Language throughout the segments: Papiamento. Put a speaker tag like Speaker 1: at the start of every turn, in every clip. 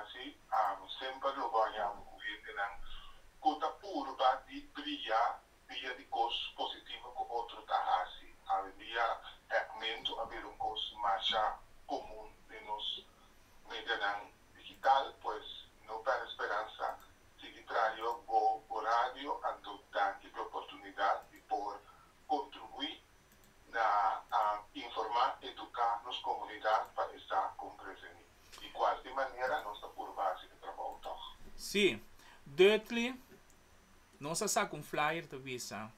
Speaker 1: hasi, semper lo bo haña ku hendenan ku ta purba di bria via di kos positivo ku otro ta hasi. Awendia hèkmentu a bira un kos masha komun den nos medianan digital, pues no pèrdè speransa, sigui traha bo radio, anto danki pa e oportunidat di por kontribuí na informá, eduká nos komunidat pa e sa kon prevení. Di kualke manera nos ta purba hasi e trabou tòg.
Speaker 2: Sí, Dudley, nos a saka un flyer ta bisa,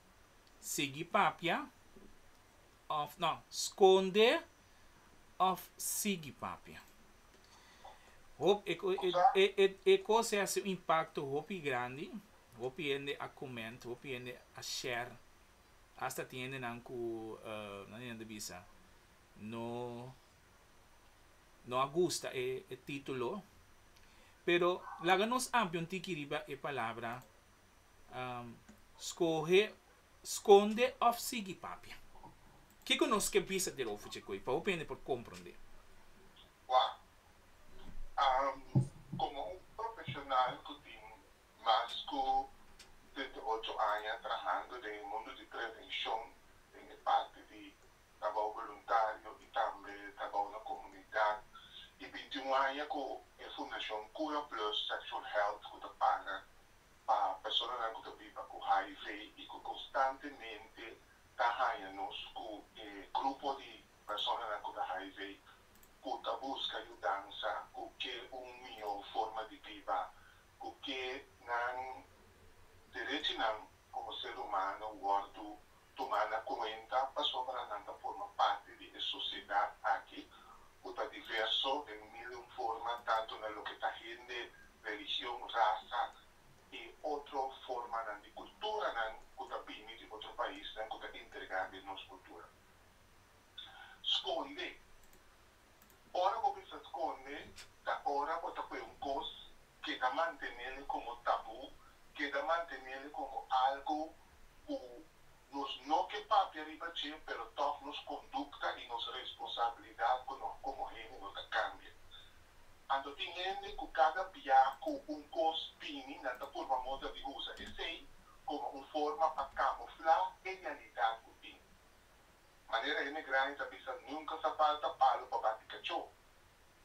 Speaker 2: Sigui papia òf no, skonde òf sigui papia. Hop, e, e, e, e kos a hasi un impakto hopi grandi, hopi hende a comment, hopi hende a share. Hasta tin hendenan ku nan hende ta bisa no no a gusta e e titulo pero laga nos amplia un tiki riba e palabra skohe skonde òf sigui papia. Kiko nos ke bisa derover dje koi pa hopi hende por komprondé?
Speaker 1: Wak, komo un profeshonal ku tin Mas ku 38 aña trahando den e mundu di prevenshon den e parti di trabou boluntario i tambe trabou na komunidat i 21 aña ku e fundashon Cura Plus Sexual Health ku ta para pa personanan ku ta biba ku hiv i ku konstantemente ta haña nos ku e grupo di personanan ku ta hiv ku ta buska yudansa ku ke un mihó forma di biba ku ke nan derechinan komo ser humano wòrdu tumá na kuenta pasobra nan ta forma parti di e sosiedat aki ku ta diverso den mil i un forma tantu na loke ta hende, religion, rasa i otro formanan di kulturanan ku ta bini di otro paisnan ku ta integrá den nos kultura. Skonde. Ora bo bisa skonde, ta ora bo ta pue un kos, keda mantenele komo tabú, keda mantenele komo algu ku nos no ke papia riba dje, pero tòg nos kondukta i nos responsabilidat komo hende no ta kambia. Anto tin hende ku kada bia ku un kos bini nan ta purba moda di usa esei komo un forma pa kamuflá e realidat ku tin. Manera hende grandi ta bisa nunka sa falta palo pa bati kachó.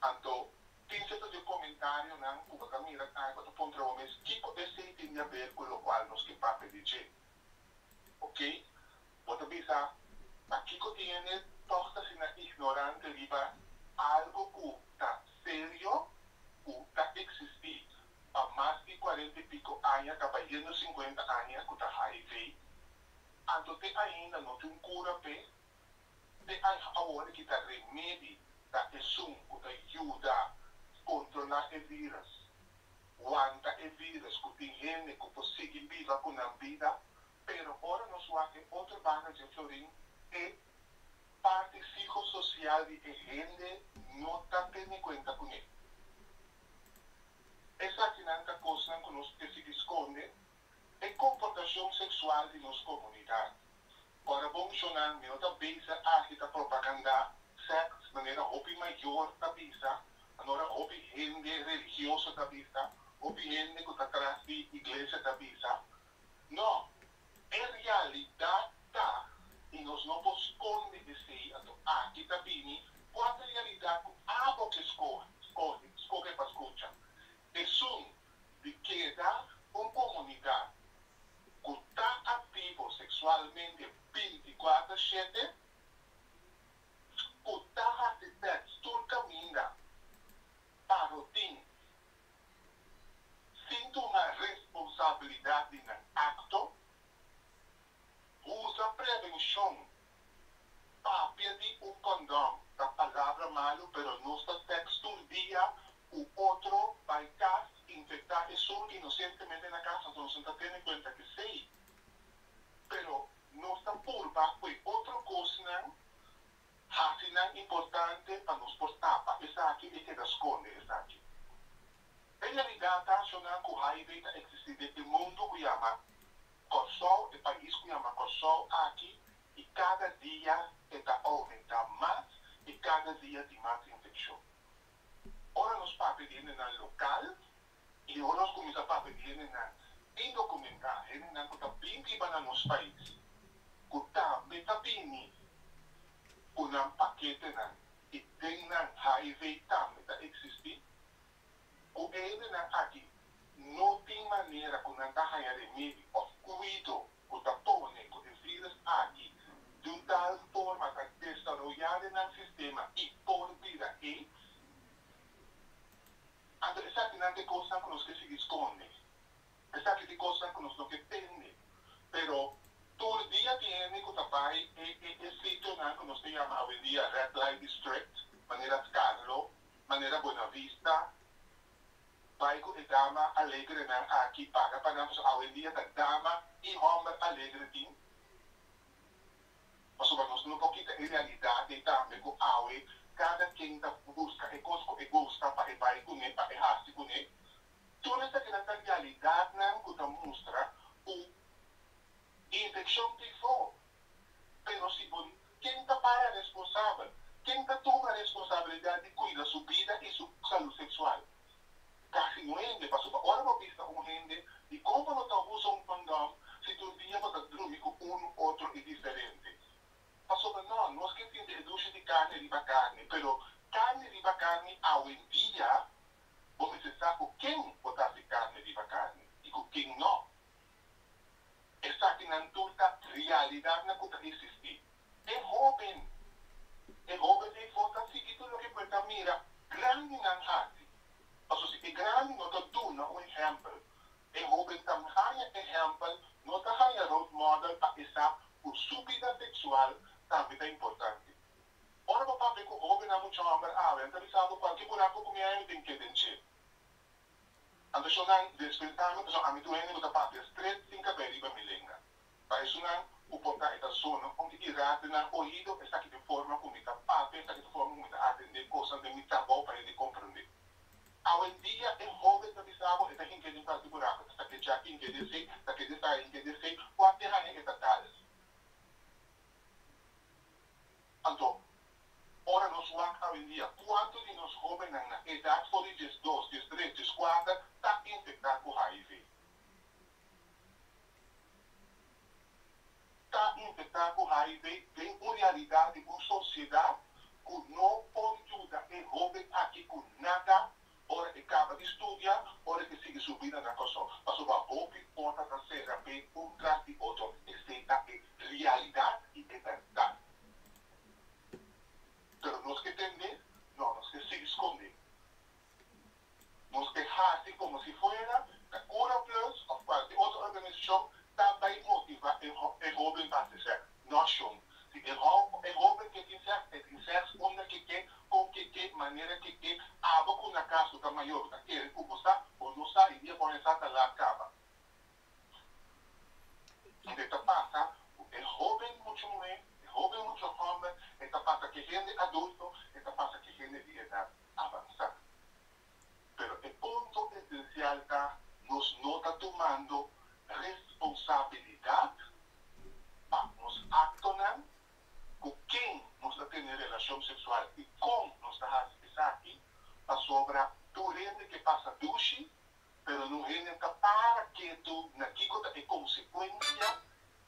Speaker 1: Anto, tin sierto di e komentarionan ku bo ta mira kai bo ta puntra bo mes kiko esei tin di aber ku lokual nos ke papia di dje. Oke, bo ta bisa pakiko tin hende tòg ta asina ignorante riba algu ku ta serio, ku ta eksistí pa mas di kuarenta i piko aña, ta bayendo sinkuenta aña ku ta hiv. Anto te ainda no tin un kura p'e, te awor aki ta remedi ta esun ku ta yuda kontrolá e vírus, wanta e vírus ku tin hende ku por sigui biba ku nan bida, pero ora nos wak e otro banda dje florin, e parti psicosocial di e hende no ta tene kuenta kuné. Esakinan ta kosnan ku nos ke sigui skonde. E komportashon seksual di nos komunidat. Ora bo menshoná mi no ta bisa aki ta propagandá sèks manera hopi mayor ta bisa, manera hopi hende religioso ta bisa, hopi hende ku ta tras di iglesia ta bisa. No, e realidat ta i nos no por skonde esei, anto aki ta bini kua ta e realidat ku abo ke skohe pa skucha. Esun di keda un komunidat ku ta aktivo seksualmente 24 shete, ku ta hasi sèks tur kaminda pa rotin sin tuma responsabilidat di nan akto, usa prevenshon, papia di un kondòm ta palabra malu pero nos ta sèks tur dia ku otro bai kas infektá esun inosentemente na kas anto nos no ta tene kuenta ku esei pero nos ta purba ku e otro kosnan hasi nan importante pa nos por tapa esaki i keda skonde esaki. E realidat ta shona ku hiv ta eksistí den e mundu ku yama Kòrsou, e pais ku yama Kòrsou aki i kada dia e ta oumentá mas i kada dia tin mas infekshon. Ora nos papia di hende. Hendenan lokal i ora nos kuminsá papia di hendenan indokumentá, hendenan ku ta bin biba na nos pais, ku tambe ta bini ku nan paketenan i den nan hiv tambe ta eksistí, ku e hendenan aki no tin manera ku nan ta haña remedi òf kuido ku ta pone ku e vírùs aki di un tal forma ta desaroyá den nan sistema i por bira aids. Anto esakinan ta e kosnan ku nos ke sigui skonde. Esaki ta e kosnan ku nos no ke tende. Pero tur dia tin hende ku ta bai e e e sitionan ku nos ta yama awendia red light district, manera Skarlo, manera Buena Vista, bai ku e dama alegrenan aki paga pa nan pasobra awendia ta dama i hòmber alegre tin. Pasobra nos no por kita e realidat ei tambe ku awe kada ken ta buska e kos ku e gusta pa e bai kuné, pa e hasi kuné. Tur esakinan ta realidatnan ku ta mustra ku infekshon tin for. Pero si bo ken ta para responsabel? Ken ta tuma responsabilidat di kuida su bida i su salú seksual? Kasi no hende, pasobra ora bo bisa un hende dikon bo no ta usa un kondòm si tur dia bo ta drumi ku unu otro i diferente? Pasobra no, nos ke sinti e dushi di karni riba karni, pero karni riba karni awendia bo mester sa ku ken bo ta hasi karni riba karni i ku ken no. Esakinan tur ta realidatnan ku ta eksistí. E hóben, e hóben ei for ta sigui tur loke ku e ta mira grandinan hasi. Pasobra si e grandi no ta duna un ehèmpel, e hóben ta haña ehèmpel, no ta haña role model pa e sa ku su bida seksual tambe ta importante. Ora bo papia ku hóbennan mucha hòmber awe, nan ta bisa bo kualke buraku ku mi haña mi tin ke den dje. Anto shonnan dispensá mi pasobra ami tur hende ku ta papia stret sin kabei riba mi lenga. Pa esunnan ku por ta e ta sona un tiki rat den nan oido, esaki ta e forma ku mi ta papia, esaki ta e forma ku mi ta atendé kosnan den mi trabou pa hende komprendé. Awendia e hóben ta bisa bo e ta hinke den kualke buraku, ta sa ke djaki hinke den esei, sa ke den esaki hinke den esei, kuantu e haña e ta dal. Anto, ora nos wak awendia kuantu di nos hóbennan na edat for di 12, 13, 14 ta infektá ku hiv. Ta infektá ku hiv den un realidat di un sosiedat ku no por yuda e hóben aki ku nada ora e kaba di studia, ora e sigui su bida na Kòrsou. Pasobra hopi porta ta sera p'e un tras di otro. Esei ta e realidat i e bèrdat. Pero nos ke tende? No, nos ke sigui skonde. Nos ke hasi komo si fuera ta Cura Plus òf kualke otro organisashon ta bai motivá e e hóben pa hasi sèks. No, shon. Si e e hóben ke tin sèks, e tin sèks unda ke ke, kon ke ke, manera ke ke. Abo ku na kas ku ta mayor ku ta kere ku bo sa, bo no sa i dia bo haña sa ta lat kaba. Loke ta pasa ku e hóben mucha muhé, e hóben mucha hòmber, e ta pasa ku e hende adulto, e ta pasa ku e hende di edat avansá. Pero e punto esensial ta nos no ta tumando responsabilidat pa nos aktonan, ku ken nos ta tene relashon seksual i kon nos ta hasi esaki, pasobra tur hende ke pasa dushi Pero no hende ta para ketu na kiko ta e konsekuensia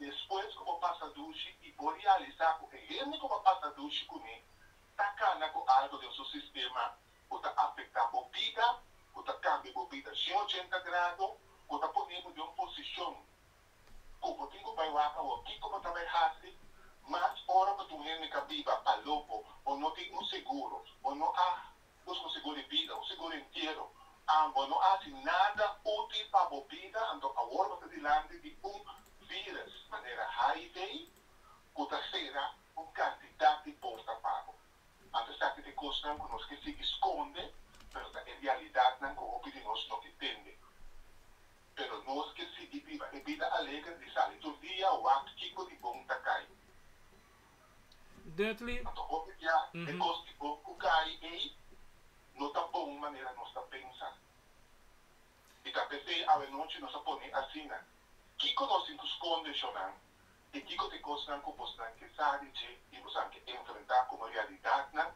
Speaker 1: despues ku bo pasa dushi i bo realisá ku e hende ku bo a pasa dushi kuné ta kana ku algu den su sistema ku ta afektá bo bida, ku ta kambia bo bida 180 grado, ku ta pone bo den un posishon ku bo tin ku bai wak awor kiko bo ta bai hasi. Mas ora ku ta un hende ka biba pa loko, bo no tin un seguro, bo no a Busca un seguro di bida, un seguro entiero. Bo no a haci nada util pa bo bida, anto awor bo ta dilanti di un virus manera HIV cu ta cera un cantidad di porta pa bo. Anto esaki ta e cosnan cu nos ke sigui sconde, pero ta e realidadnan cu hopi di nos no ke tende. Pero nos ke sigui biba e bida alegre di sali tur dia wak kico di bon ta cay.
Speaker 2: Dudley.
Speaker 1: Anto hopi bia e kos di bon ku kai ei no ta bon manera nos ta pensa. I ta p'esei awenochi nos a pone asina, Kiko nos tin ku skonde shonnan i kiko ta e kosnan ku bosnan ke sa di dje i bosan ke enfrentá komo realidatnan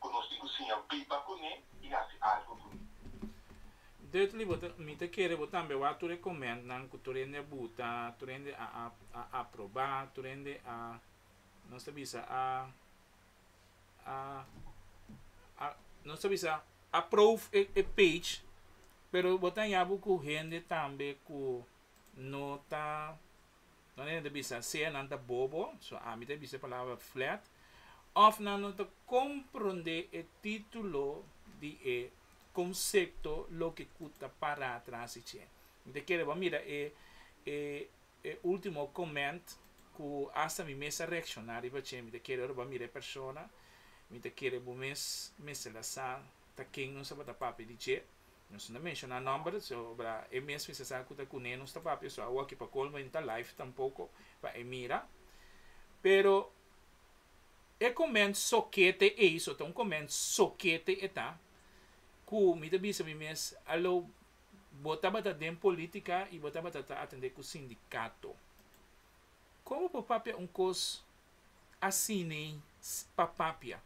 Speaker 1: ku nos tin ku siña biba kuné i hasi algu kuné?
Speaker 2: Dudley, bo ta, mi ta kere bo tambe wak tur e commentnan ku tur hende a buta, tur hende a a a aproba, tur hende a, nos ta bisa a a a nos ta bisa approve e e page, pero bo ta haña bo ku hende tambe ku no ta, no hende ta bisa sea nan ta bobo, so ami ta bisa e palabra flat, òf nan no ta komprondé e título di e konsepto loke ku ta pará tras di dje. Mi ta kere bo a mira e e e último comment ku asta mi mes a reakshoná riba dje. Mi ta kere ora bo a mira e persona, mi ta kere bo mes mester a sa ta ken nos tabata papia di dje. Nos no ta menshoná nòmber, sobra e mes mester sa ku ta kuné nos ta papia, so awoki pa kolmo e no ta live tampoko pa e mira. Pero e comment sokete ei, so ta un comment sokete e ta, ku mi ta bisa mi mes, alo bo tabata den politica y bo tabata ta atende cu sindicato. Como por papia un cos asina pa papia?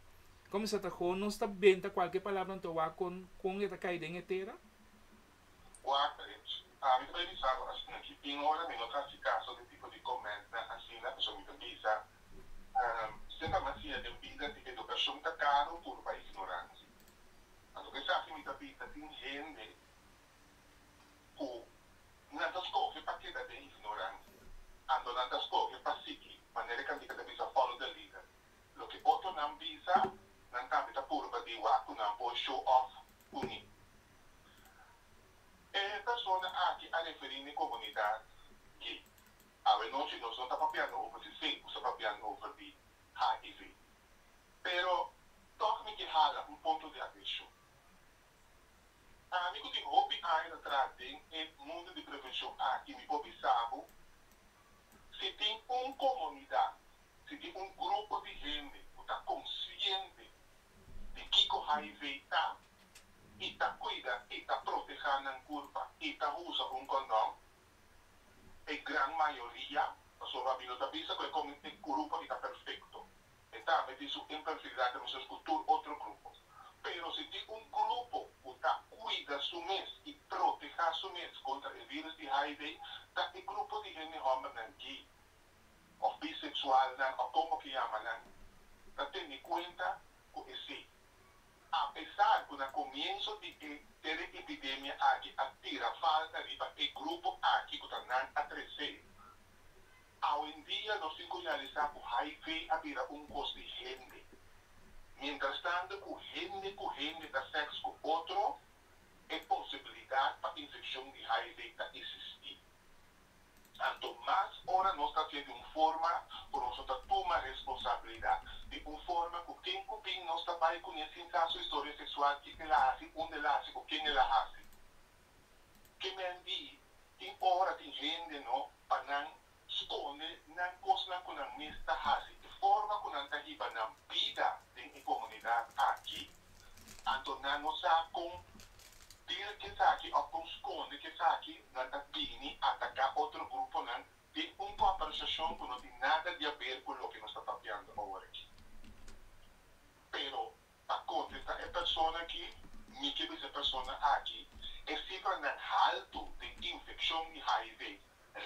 Speaker 2: Como sa ta ho nos ta benta cualke palabra anto wak con con e ta cay den e tera?
Speaker 1: Wak, Rich. Ami ta bay bisa bo asina ki tin ora mi no ta haci caso di tipo di commentnan asina pasobra mi ta bisa semper mi a siña den bida di educacion ta caro puro pa ignorancia. Anto ku esaki mi ta bisa tin hende ku nan ta skohe pa keda den ignoransia, anto nan ta skohe pa sigui manera e kantika ta bisa follow the leader. Loke otronan bisa, nan tambe ta purba di wak ku nan por show off kuné. E persona aki a referí n'e komunidat gay. Awe nochi nos no ta papiando over di C, nos ta papiando over di HIV. Pero tòg mi ke hala un punto di atenshon. Ami ku tin hopi aña ta traha den e mundu di prevenshon aki, mi por bisa bo, si tin un komunidat, si tin un grupo di hende ku ta konsiente di kiko HIV ta i ta kuida i ta protehá nan kurpa i ta usa un kondòn, e gran mayoria, pasobra mi no ta bisa ku e grupo aki ta perfekto, E tambe tin su imperfectidad mescos cu tur otro grupo. Pero si tin un grupo cu ta cuida su mes y proteha su mes contra e virus di HIV, ta e grupo di hende hombernan gay of bisexualnan of como ke yama nan. Ta tene cuenta cu esey. Apesar cu na comienso di e tere epidemia aki a tira falta riba e grupo aki cu ta nan a trece, Awendia nos tin ku realisá ku HIV a bira un kos di hende. Mientrastanto ku hende ku hende ta sèks ku otro, e posibilidat pa infekshon di HIV ta eksistí. Anto mas ora nos ta hasié di un forma ku nos no ta tuma responsabilidat, di un forma ku ken ku bin nos ta bai kuné sin sa su historia seksual, kiko el a hasi, unda el a hasi, ku ken el a hasi. Ke men di tin ora tin hende no pa nan skonde nan kosnan ku nan mes ta hasi, e forma ku nan ta hiba nan bida den e komunidat aki, anto nan no sa kon deal ku esaki òf kon skonde ku esaki, nan ta bini ataká otro gruponan den un kòmbersashon ku no tin nada di aber ku loke nos ta papiando awor aki. Pero Pa kontestá e persona aki, mi ke bisa e persona aki, e sifranan haltu den infekshon di HIV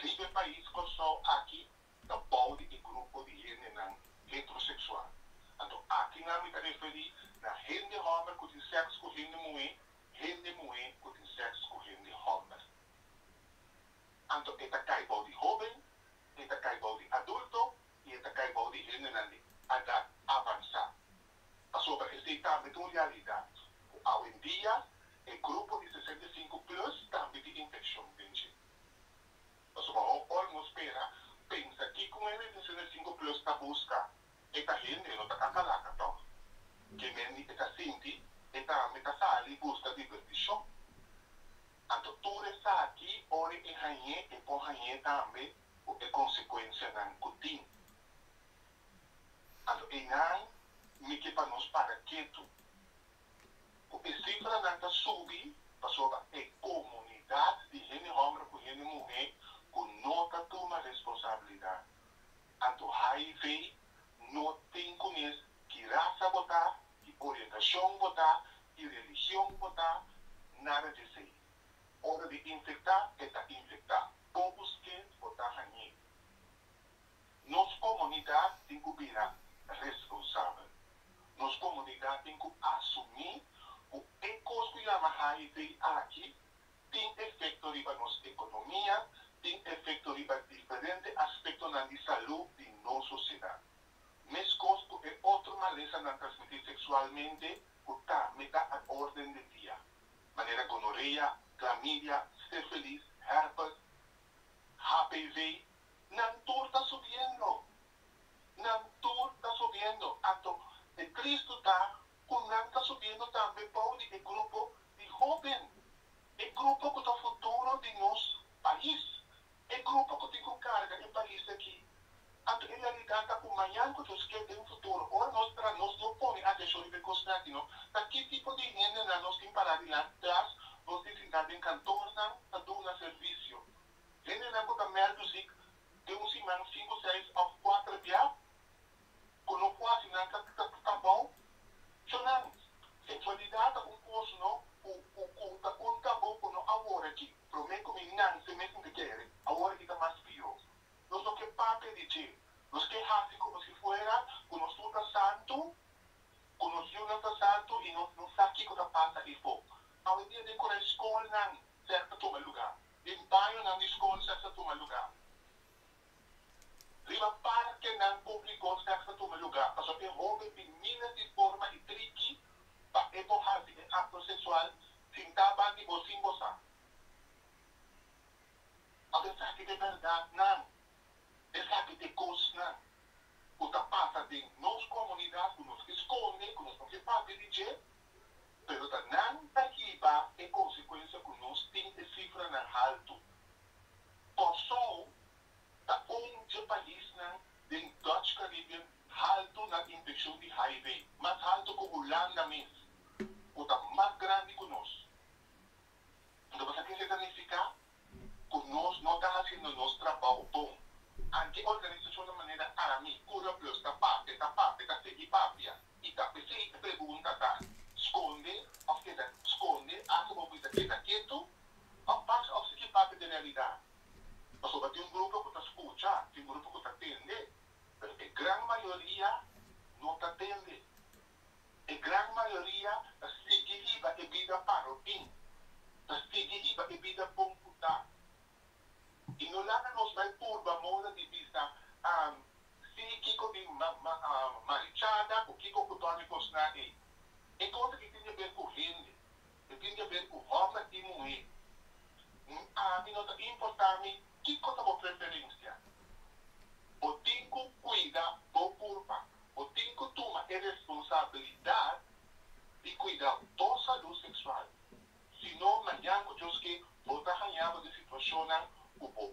Speaker 1: riba e pais Kòrsou aki ta bou di e grupo di hendenan heteroseksual. Anto akinan mi ta referí na hende hòmber ku tin sèks ku hende muhé, hende muhé ku tin sèks ku hende hòmber. Anto e ta kai bou di hóben, e ta kai bou di adulto i e ta kai bou di hendenan di edat avansá. Pasobra esei tambe ta un realidat ku awendia e grupo di 65 plus tambe tin infekshon den dje. Pasobra ora nos spera pensa kiko un hende di 65 plus ta buska, e ta hende, e no ta kakalaka tòg. Ke men e ta sinti, e tambe ta sali buska dibertishon. Anto tur esaki ora e hañ'é e por hañ'é tambe ku e konsekuensianan ku tin. Anto einan mi ke pa nos para ketu ku e sifranan ta subi pasobra e komunidat di hende hòmber ku hende muhé ku no ta tuma responsabilidat. Anto HIV no tin kunes ki rasa bo ta, ki orientashon bo ta, ki religion bo ta, nada di esei. Ora di infektá, e ta infektá. Bo busk'é, bo ta hañ'é. Nos komunidat tin ku bira responsabel. Nos komunidat tin ku asumí ku e kos ku yama HIV aki tin efekto riba nos ekonomia, tin efekto riba diferente aspektonan di salú di nos sosiedat. Meskos ku e otro malesanan transmití seksualmente ku tambe ta a órden di dia, manera gonorea, klamidia, sífilis, herpes, HPV, nan tur ta subiendo. Nan tur ta subiendo. Anto e tristu ta ku nan ta subiendo tambe bou di e grupo di hóben, e grupo ku ta futuro di nos pais, e grupo ku tin ku karga e pais aki. Anto e realidat ta ku mañan ku Dios ke den futuro, ora nos traha nos no pone atenshon riba e kosnan aki no, ta ki tipo di hendenan nos tin pará dilanti klas, nos tin sintá den kantornan ta duna servisio. Hendenan ku ta mèldu sik den un siman sinku, seis òf kuater bia, ku no kuasi nan ta ta bou. Shonnan, seksualidat ta un kos no ku ku ku ta un tabú ku no awor aki. Promé ku mi nanse mes mi ta kere, awor aki ta mas pió. Nos no ke papia di dje. Nos ke hasi komo si fuera ku nos tur ta santu, ku nos yunan ta santu i nos no sa kiko ta pasa efo. Awendia den kora e skolnan sèks ta tuma lugá. Den bañonan di skol sèks ta tuma lugá. Riba parkenan públiko sèks ta tuma lugá, pasobra e hóben tin miles di forma i triki pa e por hasi e akto seksual sintá ban di bo sin bo sa. Anto esaki ta e bèrdatnan, esaki ta e kosnan ku ta pasa den nos komunidat ku nos ke skonde, ku nos no ke papia di dje, pero ta nan ta hiba e konsekuensia ku nos tin e sifranan haltu. Kòrsou ta un dje paisnan den Dutch Caribbean haltu na infekshon di HIV, mas haltu ku Hulanda mes, ku ta mas grandi ku nos. Anto bo sa kese ta nifiká? Ku nos no ta hasiendo nos trabou bon. Anke organisashonnan manera ami, Cura Plus ta papia, ta papia, ta sigui papia i ta p'esei e pregunta ta, skonde òf keda skonde, asta bo bisa keda ketu òf pasa òf sigui papia di realidat. Pasobra tin un grupo ku ta skucha, tin un grupo ku ta tende, pero e gran mayoria no ta tende. E gran mayoria ta sigui hiba e bida parotin, ta sigui hiba e bida bon ku ta. I no laga nos bai purba moda di bisa, Si, kiko di marichada ku kiko ku Tony kosnan ei. E kos aki tin di aber ku hende, e tin di aber ku hòmber i muhé. Ami no ta importá mi kiko ta bo preferensia. Bo tin ku kuida bo kurpa. Bo tin ku tuma e responsabilidat di kuida bo salú seksual. Si no, mañan ku Dios ke, bo ta haña bo den situashonnan ku bo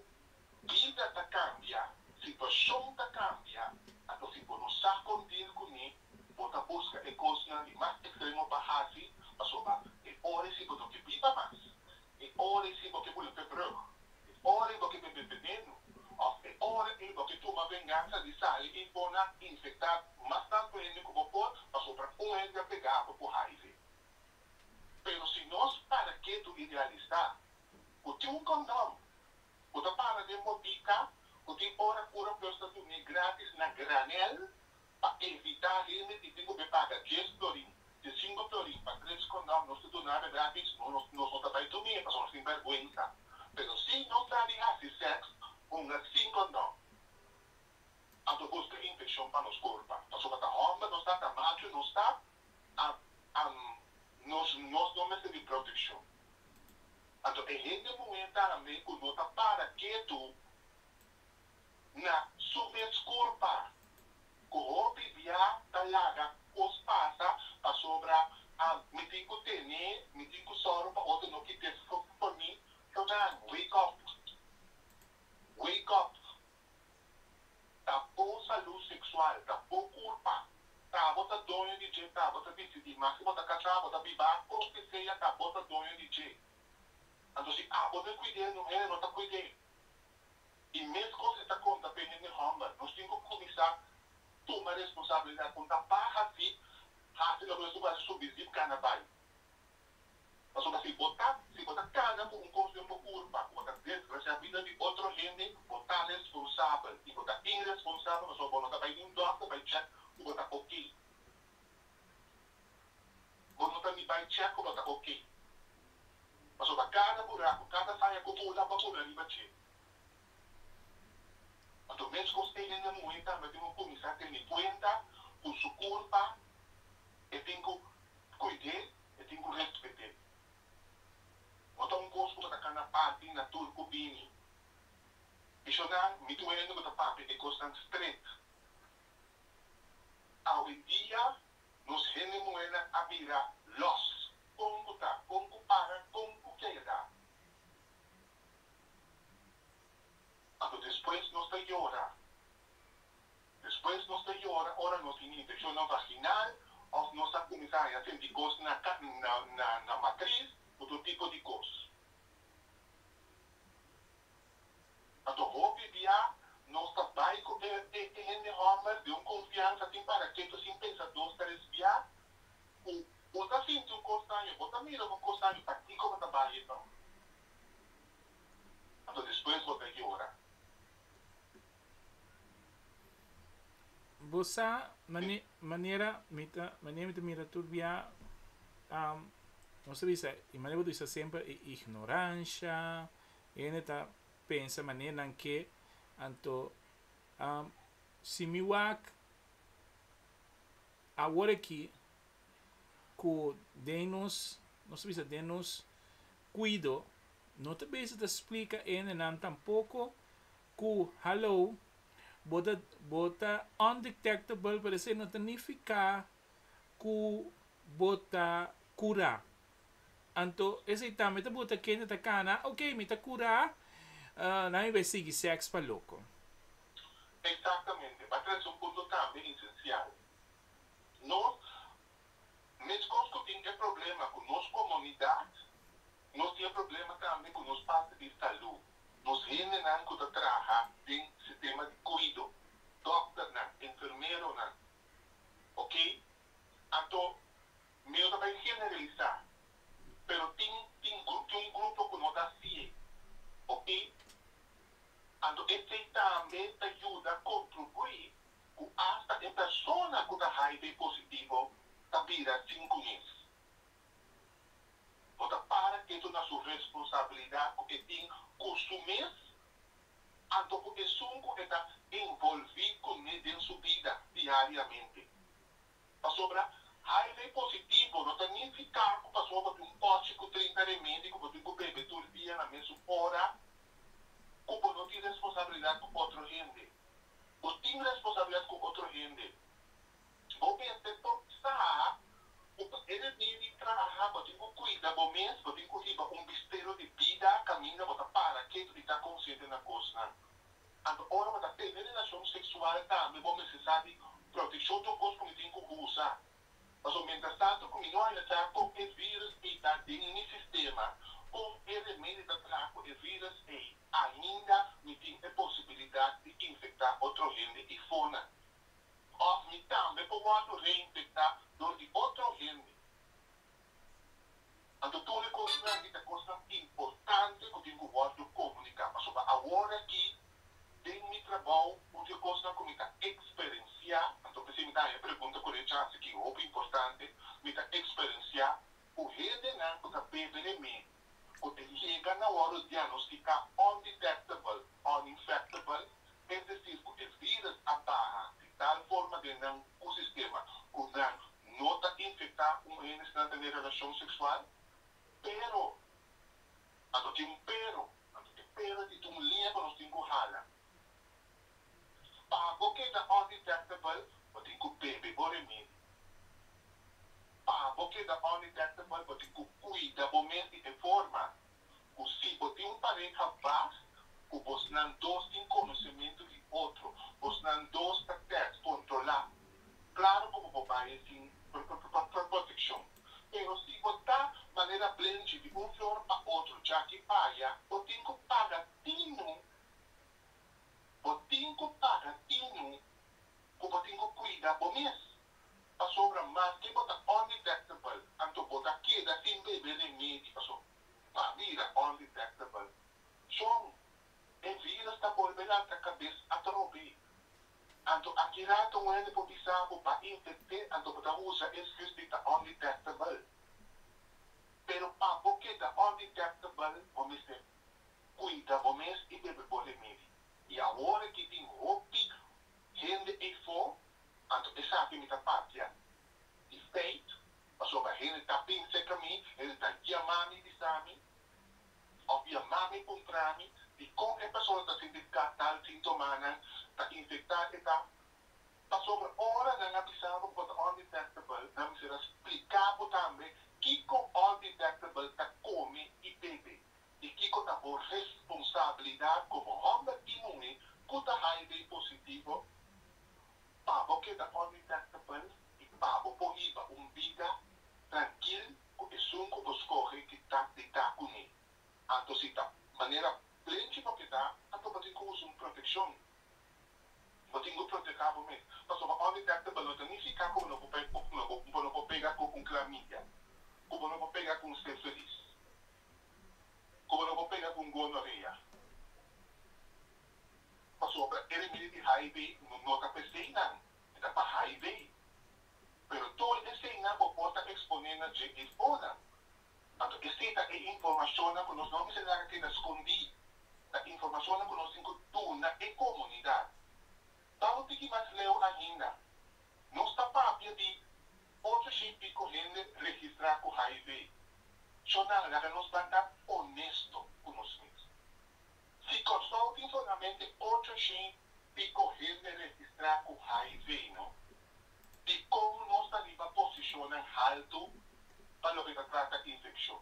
Speaker 1: bida ta kambia, situashon ta kambia, anto si bo no sa kon deal kuné, bo ta buska e kosnan di mas ekstremo pa hasi, pasobra e ora ei si bo no ke biba mas, e ora ei si bo ke bula p'e brug, e ora ei bo ke bebe venenu, òf e ora ei bo ke tuma vengansa di sali i pona infektá mas tantu hende ku bo por, pasobra un hende a pega bo ku HIV. Pero si nos para ketu i realisá ku tin un kondòm ku ta para den botika ku tin ora Cura Plus ta dun'é grátis na granèl pa evitá hende di tin ku be paga dies florin, diesinko florin pa tres kondòm, nos ta duna be grátis, no nos nos no ta bai tum'é pasobra nos tin bèrgwensa. Pero si nos sa di hasi sèks hunga sin kondòm, anto buska infekshon pa nos kurpa pasobra ta hòmber nos ta, ta macho nos ta, a nos nos no mester di proteccion. Anto e hende muhe tambe cu no ta para ketu na su mes curpa, cu hopi bia ta laga cos pasa pasobra a mi tin cu tene, mi tin cu soro pa otro no kite for mi, Jonan, wake up, wake up. Ta bo salú seksual, ta bo kurpa. Ta bo ta doño di dje, ta bo ta disidí. Maske bo ta kasá, bo ta bibá, kon ke sea, ta bo ta doño di dje. Anto si abo no kuid'é, niun hende no ta kuid'é. I meskos e ta konta p'e hende hòmber. Nos tin ku kuminsá tuma responsabilidat. Un ta baha zip, hasi loke nos tin ku hasi, subi zip, kana bai. Pasobra si bo ta, si bo ta kana ku un kos. Pasobra kada buraku, kada faya ku bula, bo a pone riba dje. Anto meskos e hende muhé tambe tin ku kuminsá tene kuenta ku su kurpa, e tin ku kuid'é, e tin ku respet'é. No ta un kos ku bo ta kana parti na tur ku bini. Misionan, mi tur hende ku ta papia e kosnan stret. Awendia nos hende muhénan a bira lòs, kon ku ta, kon ku para, kon ku keda. Anto despues nos ta yora. Despues nos ta yora ora nos tin infeccionnan vaginal of nos ta cuminsa haya sinti cos na na na matriz cu tur tipo di cos. Anto hopi bia nos ta bay cu e e hende homber den un confiansa sin para keto sin pensa dos tres bia cu bo ta sinti un cos daño bo ta mira un cos daño pakico bo ta bay eto. Anto despues bo ta yora.
Speaker 2: Bo sa mane manera mi ta manera mi ta mira tur bia nos ta bisa y manera bo ta bisa semper e ignorancia hende ta pensa manera nan ke anto si mi wak awor aki ku den nos nos ta bisa den nos kuido no ta bisa ta splika hendenan tampoko ku hallo bo ta bo ta undetectable pero esei no ta nifiká ku bo ta kurá. Anto esei tambe ta buta kende ta kana ok mi ta kurá nan mi bai sigui sèks pa loko.
Speaker 1: Eksaktamente, bo a trese un punto tambe esensial. Nos, meskos ku tin e problema ku nos komunidat, nos tin e problema tambe ku nos parti di salú. Nos hendenan ku ta traha den sistema di kuido, dòkternan, enfermeronan, ok. Anto mi no ta bai generalisá, pero tin tin tin un grupo ku no ta hasié, ok. Anto esei tambe ta yuda kontribuí ku asta e persona ku ta hiv positivo ta bira sin kunes. No ta para ketu na su responsabilidat ku e tin ku su mes, anto ku esun ku e ta envolví kuné den su bida diariamente. Pasobra hiv positivo no ta nifiká ku pasobra bo tin un pòchi ku 30 remedi ku bo tin ku bebe tur dia na mesun ora ku bo no tin responsabilidat ku otro hende. Bo tin responsabilidat ku otro hende. Bo mester por sa ku pa e remedi traha bo tin ku kuida bo mes, bo tin ku hiba un bistero di bida kaminda bo ta para ketu di ta konsiente na kosnan. Anto ora bo ta tene relashon seksual tambe bo mester sa di protekshon ta un kos ku mi tin ku usa. Pasobra mientras tanto ku mi no haña sa kon e virus ei ta den mi sistema, kon e remedi ta traha ku e virus ei, ainda mi tin e posibilidat di infektá otro hende i fona. Òf mi tambe por wòrdu reinfektá dor di otro hende. Anto tur e kosnan aki ta kosnan importante ku tin ku wòrdu komuniká, pasobra awor aki den mi trabou un di e kosnan ku mi ta eksperensiá, anto p'esei mi ta haña e pregunta ku Recha hasi aki hopi importante, mi ta eksperensiá ku hendenan ku ta bebe remedi ku ta yega na wòrdu diagnostiká undetectable, uninfectable, es desir ku e vírus a baha di tal forma den nan ku sistema ku nan no ta infektá un hende si nan tene relashon seksual. Pero, anto tin un pero, anto e pero di ta un liña ku nos tin ku hala. Pa bo keda undetectable, bo tin ku bebe bo remedi. Pa bo keda undetectable, bo tin ku kuida bo mes di e forma ku si bo tin un pareha vast ku bosnan dos tin konosementu di otro, bosnan dos ta tèst, kontrolá. Klaro ku bo por bai sin protekshon, pero si bo ta manera blenchi di un flor pa otro djaki paya, bo tin ku paga tinu, bo tin ku paga tinu ku bo tin ku kuida bo mes, pasobra maske bo ta undetectable, anto bo ta keda sin bebe remedi, pasobra pa bira undetectable, shon, e virus ta bolbe lanta kabes atrobe. Anto aki rato un hende por bisa bo pa infecte anto bo ta usa excuse di ta undetectable. Pero pa bo keda undetectable. Mami bisa mi, òf via mami puntra mi, di kon e persona ta sinti tal síntomanan, ta infektá e ta. Pasobra ora nan a bisa bo ku bo ta undetectable, nan mester a splika bo tambe kiko undetectable ta kome i bebe i kiko ta bo responsabilidat komo hòmber i muhé ku ta HIV positivo pa bo keda undetectable i pa bo por hiba un bida trankil ku esun ku bo skohe di ta di ta kuné. Anto si ta manera plenchi bo keda, anto bo tin ku usa un protekshon. Bo tin ku protehá bo mes. Pasobra undetectable no ta nifiká ku bo no por bo no por pega ku un klamidia, ku bo no por pega ku un sífilis, ku bo no por pega ku un gonorea. Pasobra e remedi di HIV no ta pa eseinan, e ta pa HIV. Pero tur eseinan bo por ta eksponé na dje eifonan. Anto esei ta e informashonnan ku nos no mester laga keda skondí. Ta informashonnan ku nos tin ku duna e komunidat. Ta un tiki mas leu ainda. Nos ta papia di ocho shen piko hende registrá ku HIV. Shonnan, laga nos ban ta onesto ku nos mes. Si Kòrsou tin solamente 800 piko hende registrá ku HIV, no, dikon nos ta riba posishonnan haltu pa loke ta trata infekshon?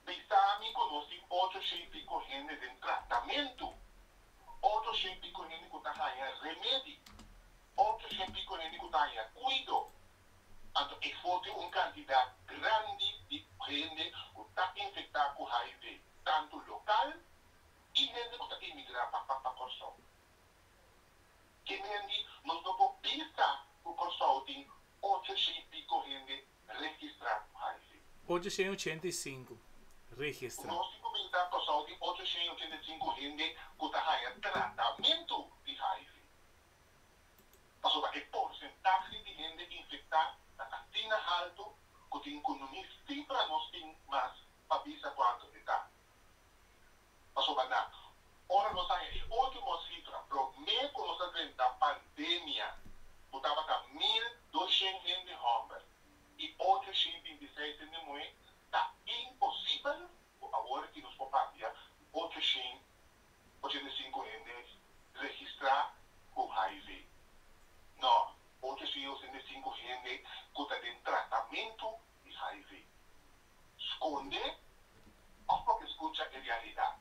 Speaker 1: Bisa mi ku nos tin 800 piko hende den tratamentu, 800 piko hende ku ta haña remedi, 800 piko hende ku ta haña kuido. Anto e for tin un kantidat grandi di hende ku ta infektá ku HIV, tantu lokal i hende ku ta imigrá pa pa Kòrsou. Ke mendi nos no por bisa ku Kòrsou tin 800 piko hende registrá ku HIV.
Speaker 2: 885 registrá.
Speaker 1: Nos tin ku bisa Kòrsou tin 885 hende ku ta haña tratamentu di HIV. Pasobra e porsentahe di hende infektá ta asina haltu ku tin ku no ni sifra nos tin mas pa bisa kuantu e ta. Pasobra na ora nos haña e último sifra promé ku nos a drenta pandemia ku tabata 1200 hende hòmber i 826 hende muhé, ta imposibel ku awor aki nos por papia di 885 hende registrá ku HIV. No, 885 hende ku ta den tratamentu di HIV. Skonde òf bo ke skucha e realidat?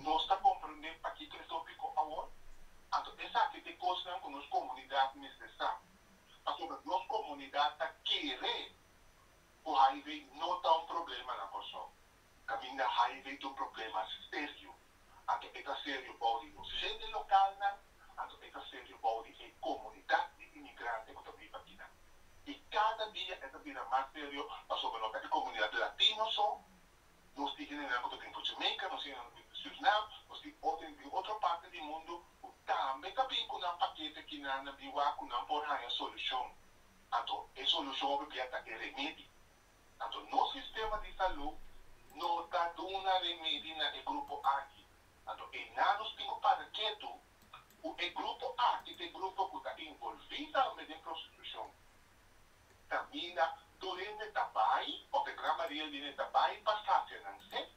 Speaker 1: Nos ta komprendé pakiko e tópiko awor? Anto esaki ta e kosnan ku nos komunidat mester sa. Pasobra nos komunidat ta kere ku HIV no ta un problema na Kòrsou. Kaminda HIV ta un problema serio, anto e ta serio bou di nos hende lokalnan, anto e ta serio bou di e komunidat di imigrante ku ta biba akinan. I kada dia e ta bira mas serio pasobra no ta e komunidat latino so, nos tin hendenan ku ta bin for Jamaica, nos tin hendenan ku ta bin for Surinam, nos tin otro hende di otro parti di mundu ku tambe ta bin ku nan pakete akinan nan bin wak ku nan por haña solushon. Anto e solushon hopi bia ta e remedi. Anto nos sistema di salú no ta duna remedi na e grupo aki. Anto einan nos tin ku para ketu ku e grupo aki ta e grupo ku ta involví tambe den prostitushon. Kaminda tur hende ta bai, òf e gran mayoria di hende ta bai pa sasia nan set.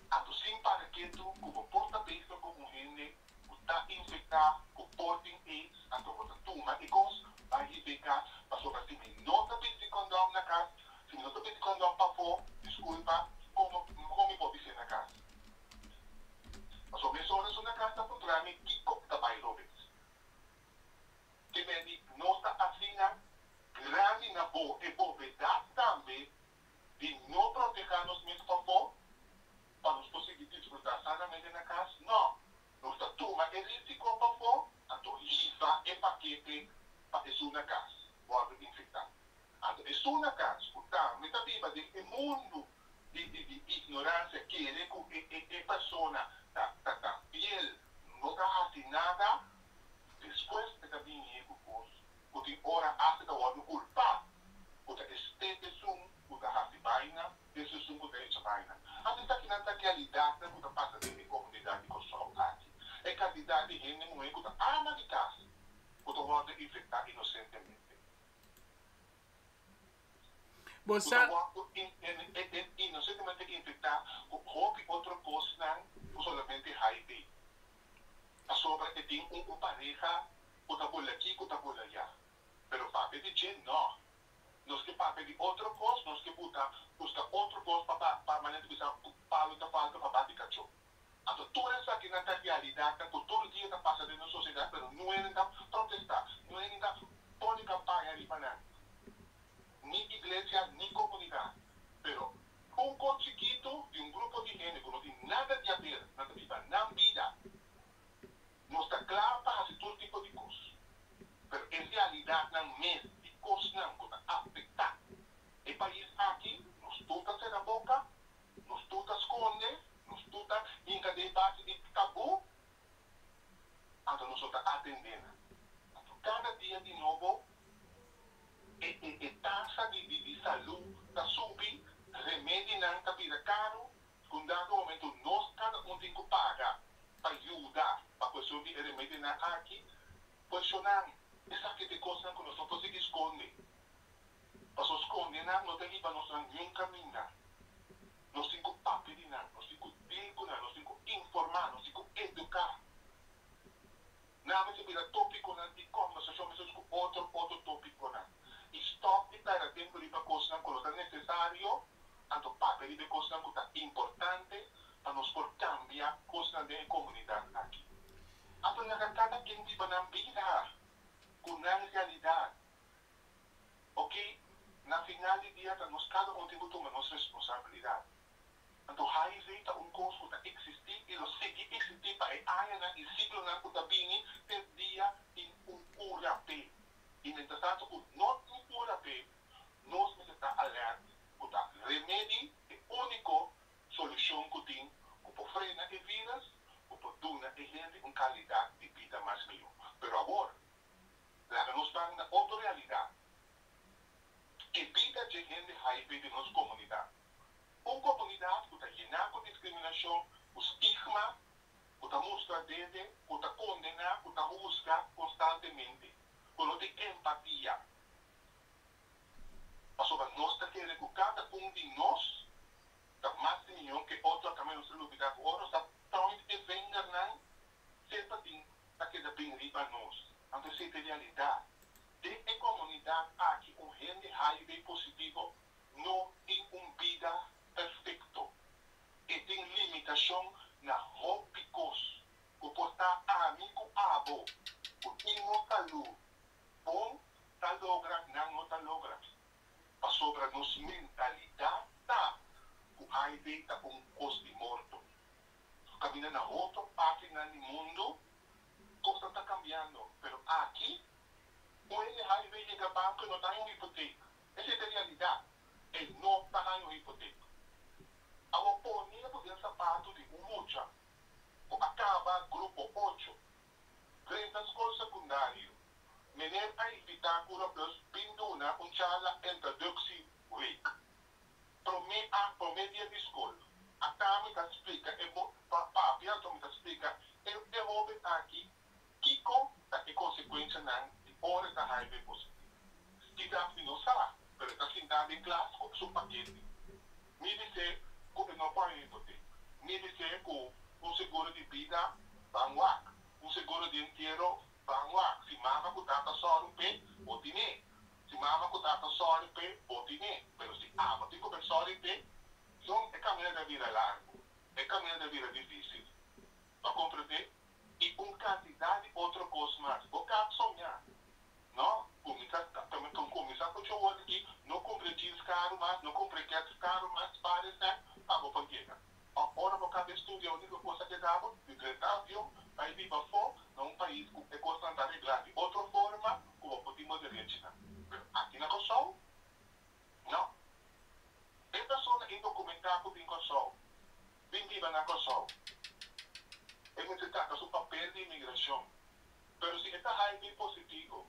Speaker 1: Anto sin para ketu ku bo por ta bezig ku un hende ku ta infektá ku por tin aids, anto bo ta tuma e kos bai hib'é kas, pasobra si mi no ta bisti kondòm na kas, si mi no ta bisti kondòm pafó, diskulpa, komo kon mi por bis'é na kas? Pasobra mesora esun na kas ta puntra mi kiko ta bai robes. Ke men di nos ta asina grandi na bo e bobedat tambe di no protehá nos mes pafó pa nos por sigui disfrutá sanamente na kas? No! Nos ta tuma e rísiko pafó, anto hiba e pakete pa esun na kas wòrdu infektá. Anto esun na kas ku tambe ta biba den e mundu di di di ignoransia kere ku e e e persona ta ta ta fiel, no ta hasi nada, despues e ta bini ku kos ku tin ora asta ta wòrdu kulpá ku ta esté esun ku ta hasi baina, es esun ku ta hecha baina. Anto esakinan ta realidatnan ku ta pasa den e komunidat di Kòrsou aki. E kantidat di hende muhé ku ta ama di kas ku ta wòrdu infektá inosentemente.
Speaker 2: Bo
Speaker 1: Ku ta
Speaker 2: sa.
Speaker 1: wòrdu inosentemente infektá ku hopi otro kosnan ku solamente HIV. Pasobra e tin un pareha ku ta bula aki ku ta bula ayá. Pero papia di dje no. Nos ke papia di otro kos, nos ke buta buska otro kos pa pa manera di bisa ku palu ta falta pa bati kachó. Anto tur esakinan ta realidatnan ku tur dia ta pasa den nos sosiedat pero no hende ta protestá, no hende ta pone kampaña riba nan. Ni iglesia ni komunidat. Pero un kos chikitu di un grupo di hende ku no tin nada di haber, nan ta biba nan bida. Nos ta kla pa hasi tur tipo di kos, pero e realidatnan mes di kosnan ku ta afektá e pais aki, nos tur ta sera boka, nos tur ta skonde, nos tur ta hinka den base di tabú, anto nos no ta atendé nan. Anto kada dia di nobo e e tasa di di salú ta subi, remedinan ta bira karu, ku un dado momento nos kada un tin ku paga pa yuda pa kuestion di e remedinan aki. Kuestionan esaki ta e kosnan ku nos no por sigui skonde, pasobra skonde nan no ta hiba nos na niun kaminda. Nos tin ku papia di nan, nos tin ku deal ku nan, nos tin ku informá, nos tin ku eduká. Nan mester bira tópikonan di kòmbersashon meskos ku otro otro tópikonan. I stòp di pèrdè tempu riba kosnan ku no ta nesesario, anto papia riba e kosnan ku ta importante pa nos por kambia kosnan den e komunidat aki. Anto laga kada ken biba nan bida ku nan realidat. Oke, na final di dia ta nos kada un tin ku tuma nos responsabilidat. Anto hiv ta un kos ku ta eksistí i lo sigui eksistí pa e añanan i siglonan ku ta bini te dia tin un kura p'e. I mientrastantu ku no tin kura p'e, nos mester ta alèrt ku ta remedi e úniko solushon ku tin ku por frena e vírus, ku por duna e hende un kalidat di bida mas mihó. Pero awor, laga nos ban na otro realidat, e bida dje hende hiv den nos komunidat. Un komunidat ku ta yená ku diskriminashon, ku stigma, ku ta mustra dede, ku ta kondená, ku ta husga konstantemente, ku no tin empatia. Pasobra nos ta kere ku kada un di nos ta mas mihó ke otro, a kambio nos ta lubidá ku ora nos ta point e vingernan semper tin ta keda bin riba nos. Anto esei ta e realidat. Den e komunidat aki un hende hiv positivo no tin un bida perfekto. E tin limitashon na hopi kos ku por ta ami ku abo ku tin nos salú bon ta logra, nan no ta logra. Pasobra nos mentalidat ta ku hiv ta un kos di morto. Kaminda na otro partinan di mundu kosnan ta kambiando, pero aki un hende hiv yega banko e no ta haña un hipotek. Esei ta e realidat. E no ta haña un hipotek. Awor pone bo den sapatu di un mucha ku a kaba grupo ocho, drenta skol sekundario. Meneer a invitá Cura Plus bin duna un charla introductie week. Promé a promé dia di skol. Ata mi ta splika e pa papia anto mi ta splika e e hóben aki Kiko ta e konsekuensianan di ora e ta hiv positivo? Kisas mi no sa, pero e ta sintá den klas ku su pakete. Mi bis'é ku e no por haña hipotek. Mi bis'é ku un seguro di bida ban wak, un seguro di entiero ban wak. Si mama ku tata sòru p'e, bo tin'é. Si mama ku tata sòru p'e, bo tin'é. Pero si abo tin ku bai sòru p'e, son e kaminda ta bira largu, e kaminda ta bira difísil. Bo a komprendé? I un kantidat di otro kos mas. Bo kap soñá, no? Kuminsá kuminsá ku chowor aki, no kumpra jeans karu mas, no kumpra kèts karu mas, spar esnan pa bo por yega. Òf ora bo kaba e studia, úniko kos a keda bo, di drenta avion, bai biba afó na un pais ku e kosnan ta reglá di otro forma ku bo por tin bo derechinan. Pero aki na Kòrsou, no. E persona indokumentá ku bin Kòrsou, bin biba na Kòrsou. E mester saka su papel di imigrashon. Pero si e ta hiv positivo,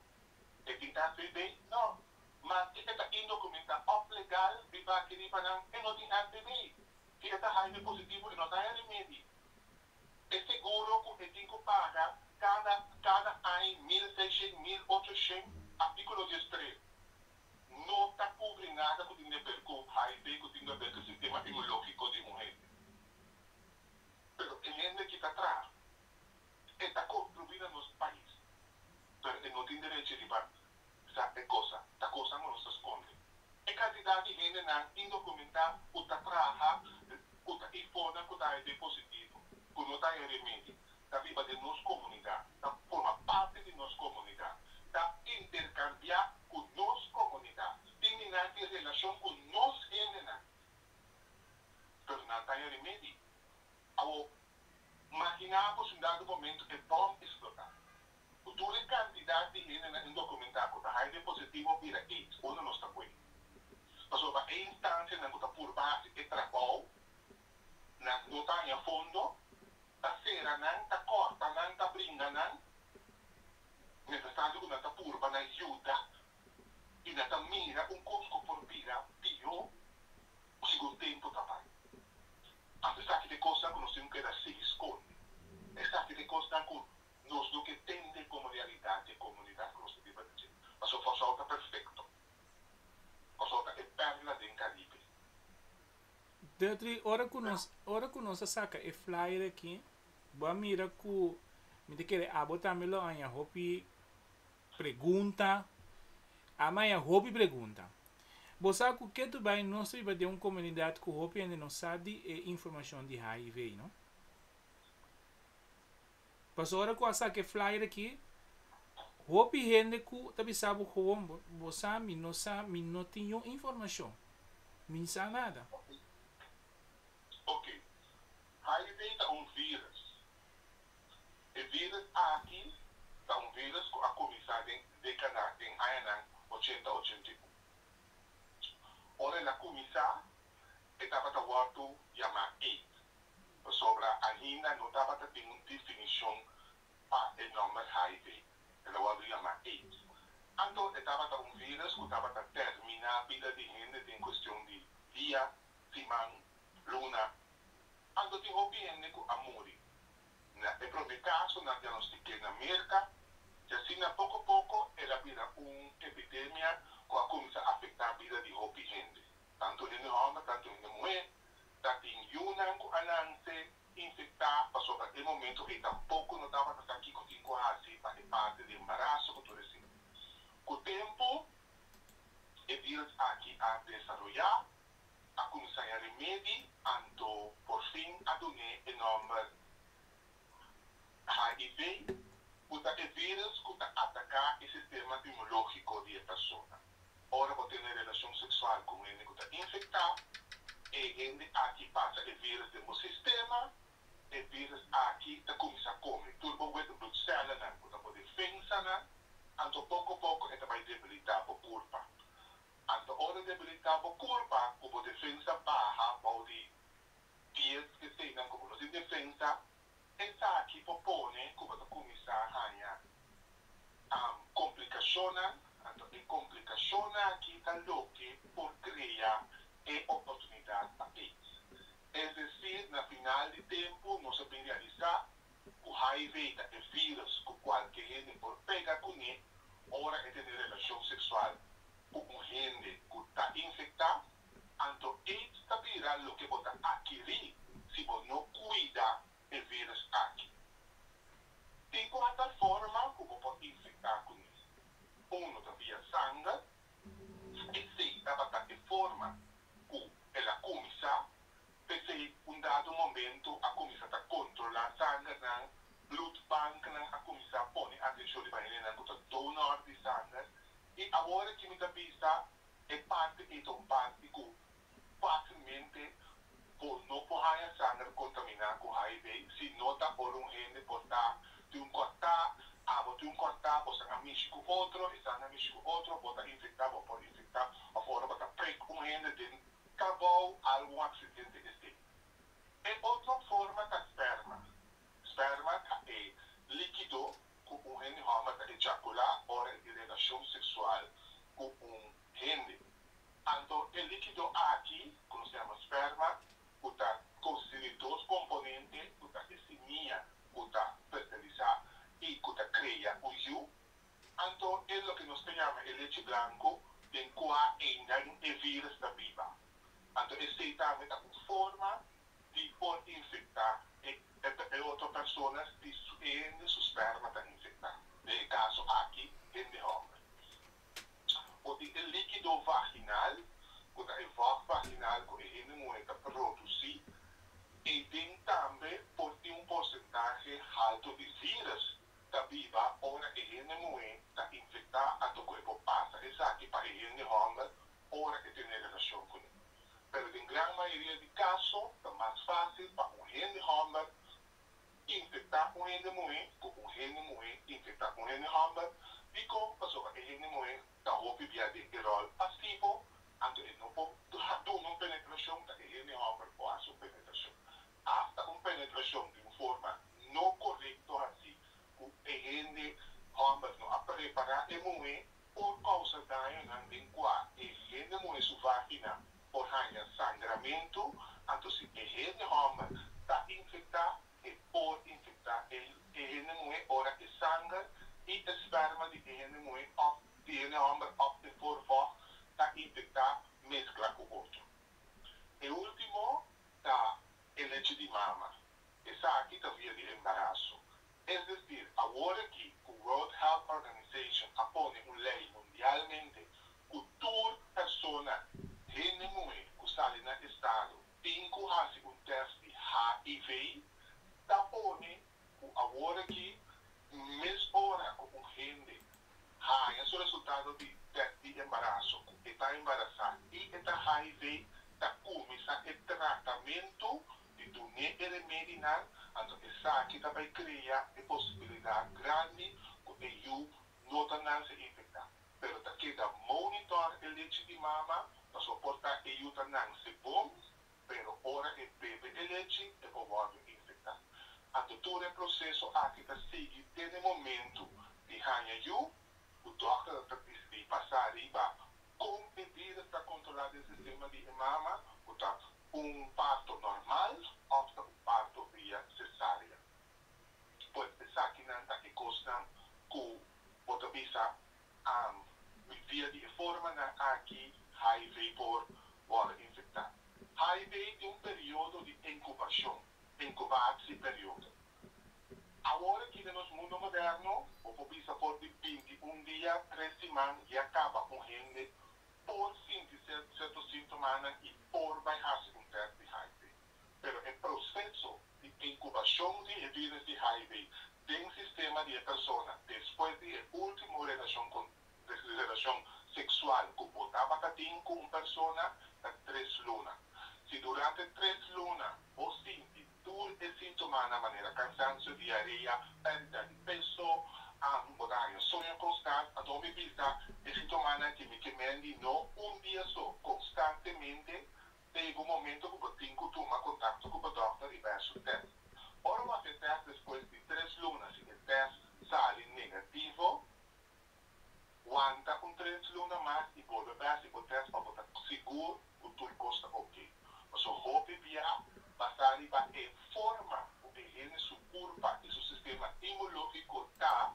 Speaker 1: e tin FVB? No. Maske e ta indokumentá òf legal biba aki riba nan, e no tin FVB. Si e ta hiv positivo, e no ta haña remedi. E seguro ku e tin ku paga kada kada aña 1600, 1800, artíkulo 13, no ta kubri nada ku tin deber. tin haber ku sistema inmunológiko di un hende. Pero e hende ku ta traha, e ta kontribuí na nos pais, pero e no tin derecho riba sa e kos, ta kos ku nos ta skonde. E kantidat di hendenan indokumentá ku ta traha, ku ta informá ku ta HIV positivo, ku no ta remedi, ta biba den nos komunidat, ta forma parti di nos komunidat, ta interkambiá ku nos komunidat, tin relashon ku nos hendenan, pero nan ta remedi. Awor, imaginá bo un dado momento e bòm eksplotá. Tur e kantidat di hende indokumentá ku ta HIV positivo bira AIDS, unda nos ta kue. Pasobra e instansianan ku ta purba hasi e trabou, nan no ta na fondo, ta sera nan, ta kòrta nan, ta bringa nan, mientras tantu ku nan ta purba na yuda, i nan ta mira un kos ku por bira pió, segun tempu ta bai. Apesar di kos ku nos tin ku sigui skonde. Esaki ta kos ku nos no ke tende komo realidat di komunidat ku nos ta biba. Ma Kòrsou ta perfekto. Kòrsou ta e perla di Karibe.
Speaker 2: Dutri, ora ku nos saka e flyer aki, bo mira ku mi ta kere abo tambe lo haña hopi pregunta, a maya hopi pregunta. Bo sa ku ketu bai nos riba di un komunidat ku hopi ainda no sabi e informashon di HIV, no? Pas ora ku a saka e flyer aki, hopi hende ku ta bisa bo gewoon, bo sa, mi no sa, mi no tin informashon. Mi no sa nada.
Speaker 1: Ok. HIV ta un vírùs. E vírùs aki ta un vírùs ku a kuminsá den dékada den añanan 80, 81. Ora el a kuminsá, e tabata wòrdu yamá AIDS. Pasobra ainda no tabata tin un definishon pa e nòmber HIV. El a wòrdu yamá AIDS. Anto, e tabata un vírùs ku tabata terminá bida di hende den kuestion di dia, siman, luna. Anto tin hopi hende ku a muri. Na e promé kaso nan diagnostiká na Amérika, i asina poko poko el a bira un epidemia ku a kuminsá afektá bida di hopi hende. Tantu hende hòmber, tantu hende muhé, tatin yunan ku a nase infektá, pasobra e momento ei tampoko no tabata sa kiko tin ku hasi pa e parti di embaraso ku tur esei. Ku tempu, e vírùs aki a desaroyá, a kuminsá remedi, anto por fin a dun'é e nòmber HIV, ku ta e vírùs ku ta ataká e sistema inmunológiko di e persona. Ora bo tin relashon seksual ku hende ku ta infektá, e hende aki pasa e vírùs den sistema, e vírùs aki ta kuminsá kome tur bo witte bloedcellennan, ku ta bo defensanan, anto poko poko e ta bai debilitá bo kurpa. Anto ora debilitá bo kurpa, ku bo defensa baha, bou di 10 ku 6 ku bo no tin defensa, esaki por pone ku bo ta kuminsá haña komplikashonnan, anto e komplikashonnan aki ta loke por krea e oportunidat pa AIDS. Es desir, na final di tempu, nos a realisá ku HIV ta e vírùs ku kualke hende por pega kuné, ora e tin relashon seksual ku un hende ku ta infektá, anto AIDS ta bira loke bo ta atkirí si bo no kuida e vírùs aki. Tin kuater forma ku bo por infektá kuné. Un ta via sanger, esei tabata e forma ku el a kuminsá, p'esei un dado momento a kuminsá ta kontrolá sangernan, bloedbanknan a kuminsá pone atenshon riba hendenan ku ta donor di sanger. I awor ku mi ta bisa e parti ei ta un parti ku fásilmente bo no por haña sanger kontaminá ku HIV si no ta ora un hende por ta tin un kòrtá, abo tin un kòrtá, bo a mishi ku otro, e sanger mishi ku otro, bo ta infektá, bo por infektá, òf ora bo ta prek un hende den trabou, algun aksidente esei. E otro forma ta sperma. Sperma ta e líkido ku un hende hòmber ta ejakulá ora di relashon seksual ku un hende. Anto e líkido aki, ku nos yama sperma, ku ta konsistí di dos komponente, ku ta e simia ku ta fertilisá i ku ta krea un yu. Anto e loke nos ta yama e lechi blanku, den kua ainda e vírùs ta biba. Anto esei tambe ta un forma di por infektá e otro persona si hende su sperma ta infektá. Den e kaso aki, hende hòmber. Bo tin e líkido vaginal, ku ta e vògt vaginal ku e hende muhé ta produsí. Eiden tambe por tin un porsentahe haltu di vírùs ta biba ora e hende muhé ta infektá anto ku e por pasa esaki pa e hende hòmber ora e tene relashon kuné. Pero den gran mayoria di kaso ta mas fásil pa un hende hòmber infektá un hende muhé ku un hende muhé infektá un hende hòmber. Dikon? Pasobra e hende muhé ta hopi bia den e ròl pasivo, anto e no por duna un penetrashon, ta e hende hòmber por hasi un penetrashon. Asta un penetrashon di un forma no korekto hasí ku e hende hòmber no a prepará e muhé por kousa dañonan den kua e hende muhé su vágina por haña sangramentu, anto si e hende hòmber ta infektá, e por infektá e hende muhé ora e sanger i e sperma di e hende muhé òf di hende hòmber òf e voorvocht ta infektá meskla ku otro. E último ta e lechi di mama. Esaki ta via di embaraso. Es desir, awor aki ku World Health Organization a pone un lei mundialmente ku tur persona, hende muhé ku sali na estado tin ku hasi un tèst di HIV, ta pone ku awor aki mes ora ku un hende haña su resultado di tèst di embaraso ku e ta embarasá i e ta HIV, ta kuminsá e tratamentu di dun'é e remedinan, anto esaki ta bai krea e posibilidat grandi ku e yu no ta nanse infektá. Pero ta keda monitor e lechi di mama, pasobra por ta e yu ta nanse bon, pero ora e bebe e lechi e por wòrdu infektá. Anto tur e proseso aki ta sigui te n'e momentu di haña yu, ku dòkternan ta disidí pasa riba kon e vírus ta kontrolá den sistema di e mama, ku ta un parto normal òf ta un parto via sesárea. Pues esakinan ta e kosnan ku bo ta bisa via di e formanan aki HIV por wòrdu infektá. HIV tin un periodo di inkubashon, incubatieperiodo. Awor aki den nos mundo moderno bo por bisa for di 21 dia, 3 siman ya kaba un hende por sinti sierto síntomanan i por bai hasi un tèst di HIV. Pero e proseso di inkubashon di e vírùs di HIV den sistema di e persona despues di e último relashon kon relashon seksual ku bo tabata tin ku un persona ta 3 luna. Si durante 3 luna bo sinti tur e síntomanan manera kansansio, diarea, pèrdida di peso, bo ta haña soño konstant, anto mi bisa e síntomanan ki mi ke men di no un dia so, konstantemente, te yega un momento ku bo tin ku tuma kontakto ku bo dòkter i bai hasi un tèst. Ora bo hasi e tèst despues di 3 luna, si e tèst sali negativo, wanta un 3 luna mas i bolbe bai hasi bo tèst pa bo ta sigur ku tur kos ta oké. Pasobra hopi bia basá riba e forma ku e hende su kurpa i su sistema inmunológiko ta,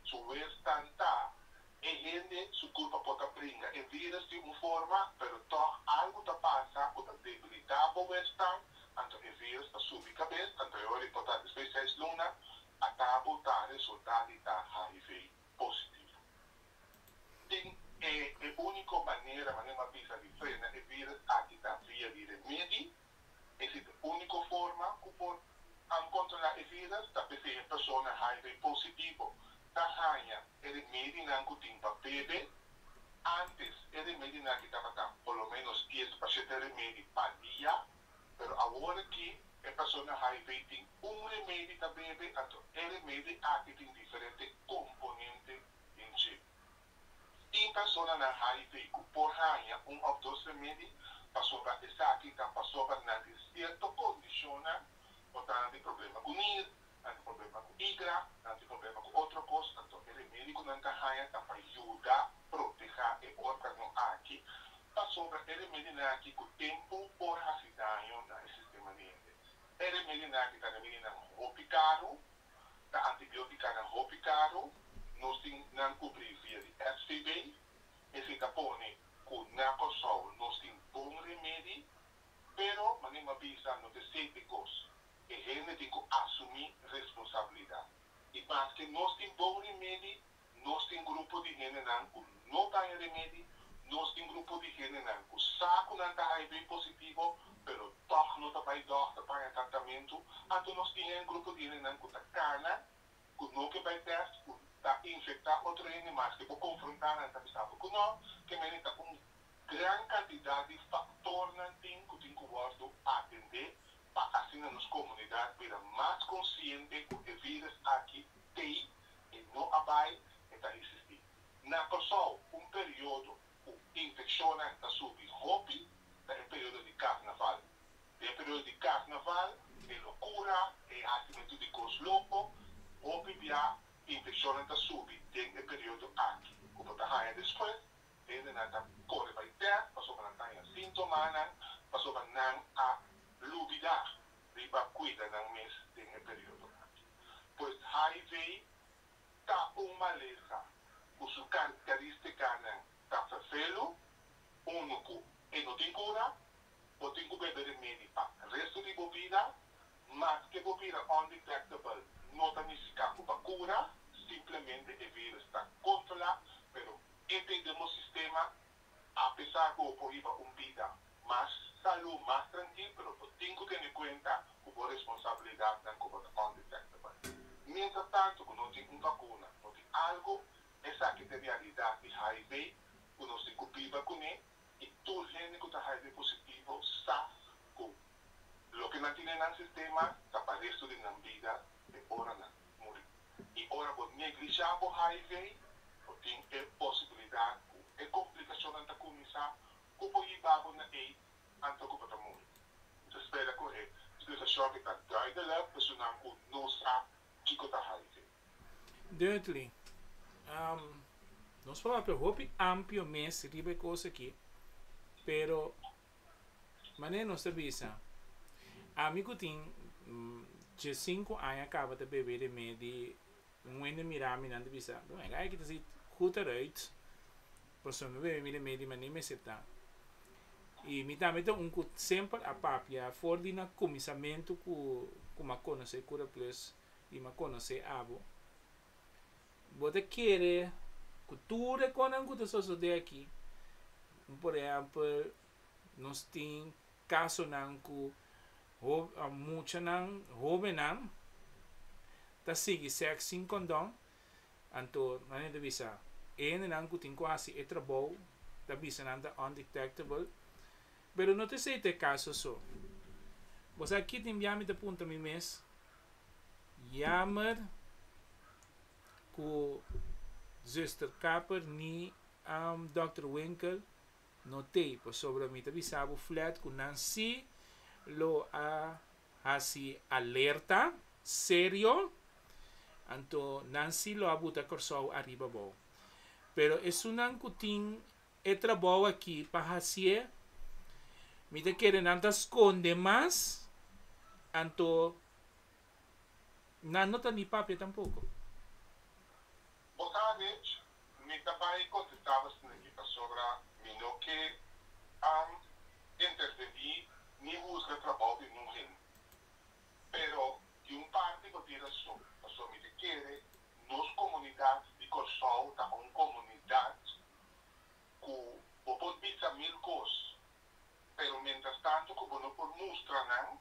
Speaker 1: su weerstand ta, e hende su kurpa por ta bringa e vírùs di un forma, pero tòg algu ta pasa ku ta debilitá bo weerstand, anto e vírùs ta subi kabes, anto e ora por ta despues di 6 luna, ata bo ta resultá di ta HIV positivo. Tin e úniko manera m'a bisa di frena e vírùs aki ta via di remedi. Esei ta e úniko forma ku por kontrolá e vírùs, ta p'esei e persona HIV positivo ta haña e remedinan ku tin pa bebe. Antes e remedinan aki tabata por lo ménos 10 pa 7 remedi pa dia, pero awor aki e persona HIV tin un remedi ta bebe, anto e remedi aki tin diferente komponente den dje. Tin personanan HIV ku por haña un òf dos remedi, pasobra esaki ta pasobra nan tin sierto kondishonnan, por ta nan tin problema ku nir, nan tin problema ku igra, nan tin problema ku otro kos, anto e remedi ku nan ta haña ta pa yuda protehá e órgano aki, pasobra e remedinan aki ku tempu por hasi daño na e sistema di hende. E remedinan aki ta remedinan hopi karu, ta antibiótikanan hopi karu, nos tin nan kubrí via di SVB, esei ta pone ku na Kòrsou nos tin bon remedi. mi a bisa, no ta esei kos. E hende tin ku asumí responsabilidat. I maske nos tin bon remedi, nos tin grupo di hendenan ku no tin remedi, nos tin grupo di hendenan ku sa ku nan ta HIV positivo, pero toch no ta bai dòkter pa tratamentu. Anto nos tin un grupo di hendenan ku ta kana, ku no ke bai test, ku ta infektá otro hende, maske bo konfrontá nan ta bisa ku no, ke men ta un gran kantidat di faktornan tin ku wòrdu atendé pa asina nos komunidat bira mas konsiente ku e virus aki tin i no a bai, e ta eksistí. Na Kòrsou, un periodo ku infekshon ta subi hopi, ta e periodo di karnaval. E periodo di karnaval, e lokura, e hasimentu di kos loko, hopi bia infekshon ta subi den e periodo aki. Komo ta haña despues, nan ta kore bai test, pasobra nan tin síntomanan, pasobra nan a lubidá riba kuida nan mes den e periodo aki. Pues HIV ta un malesa ku su karakterístikanan ta ferfelu, uno ku e no tin kura, bo tin ku bebe remedi pa resto di bo bida, maske bo bira undetectable, no ta nifiká ku bo a kura, simplemente e virus ta kontrolá, pero e den bo sistema, apesar ku bo hiba un bida mas salú, mas trankil, pero bo tin ku tene kuenta ku bo responsabilidatnan komo undetectable. Mientras tantu, ku no tin un vakuna, no tin algu, esaki ta realidat di HIV, ku nos tin ku biba kuné, i tur hende ku ta HIV positivo sa ku loke nan tin den sistema ta pa resto di nan bida te ora nan muri. I ora bo neglishá bo HIV, bo tin e posibilidat ku e komplikashonnan ta kuminsá, ku por hiba bo na AIDS, anto ku bo ta muri. Anto spera ku e splikashon ta duidelijk, personan ku no sa kiko ta HIV.
Speaker 2: Duidelijk. Nos por papia hopi amplio mes riba kos aki, pero manera nos ta bisa. Ami ku tin 5 aña kaba ta bebe remedi, un hende mira mi, nan ta bisa, "Bon, eigenlijk het ziet goed eruit." Pasobra mi bebe mi remedi manera mester ta. I mi tambe ta un ku semper a papia for di na kuminsamentu ku m'a konosé Cura Plus i m'a konosé abo. Bo ta kere ku tur e kosnan ku ta sosodé aki. Por ehèmpel, nos tin kasonan ku muchanan, hóbennan ta sigui seks sin kondon, anto nan ta bisa, hendenan ku tin kasi e trabou ta bisa nan ta undetectable, pero no ta esei e kaso so. Bo aki tin bia mi ta puntra mi mes, jammer ku zuster Kapper ni Dr. Winkel no t'ei, pasobra mi ta bisa bo flat ku nan si lo a hasi alerta serio, anto nan si lo a buta Kòrsou ariba abou. Pero esunnan ku tin e trabou aki pa hasié, mi ta kere nan ta skonde mas, anto nan no ta ni papia tampoko.
Speaker 1: Bo sabi, mi ta bai kontestá aki pasobra mi no ke intervení ni buska trabou di ningun hende. Pero di un parti bo tin rason, pasobra mi ta kere nos komunidat di Kòrsou ta un komunidat ku bo por bisa mil kos, pero mientras tantu ku bo no por mustra nan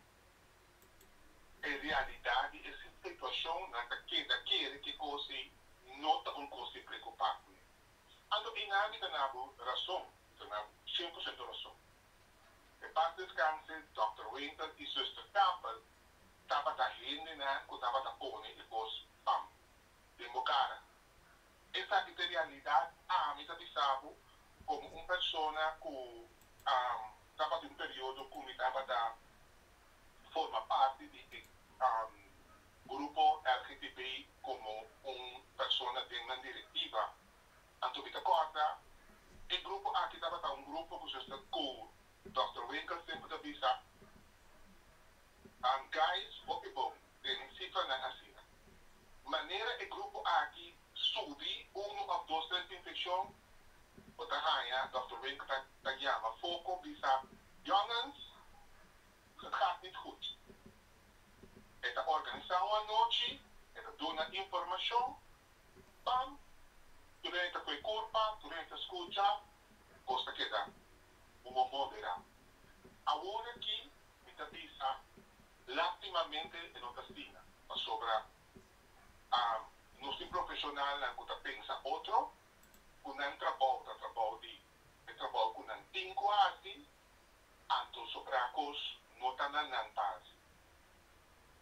Speaker 1: e realidat di e situashon, nan ta keda kere ku kos no ta un kos di preokupá kuné. Anto einan mi ta duna bo rason, ta duna bo 100% rason. En paz descanse, Dr. Winter i zuster Kapel tabata hendenan ku tabata pone e kos pam den bo kara. Esaki ta realidat. Ami ta bisa bo komo un persona ku tabata un periodo ku mi tabata forma parti di grupo LGTB komo un persona den un direktiva. Anto mi ta kòrda, e grupo aki tabata un grupo ku zuster ku Dr. Winkel semper ta bisa, "Guys, hopi bon, den sifranan asina. Manera e grupo aki subi un òf dos, tres infekshon, bo ta haña Dr. Winkel ta yama foko bisa, 'Jongens, het Niet goed. E ta organisá un anochi, e ta duna informashon, pam, tur ta ku kurpa, tur ta skucha, kos ta keda un moderá. Awor aki, mi ta bisa, lastimamente, no ta asina, pasobra nos tin profeshonalnan ku ta pensa otro, ku nan trabou, ta trabou di, e trabou ku nan tin ku hasi, anto sobrá kos no ta na nan pa hasi.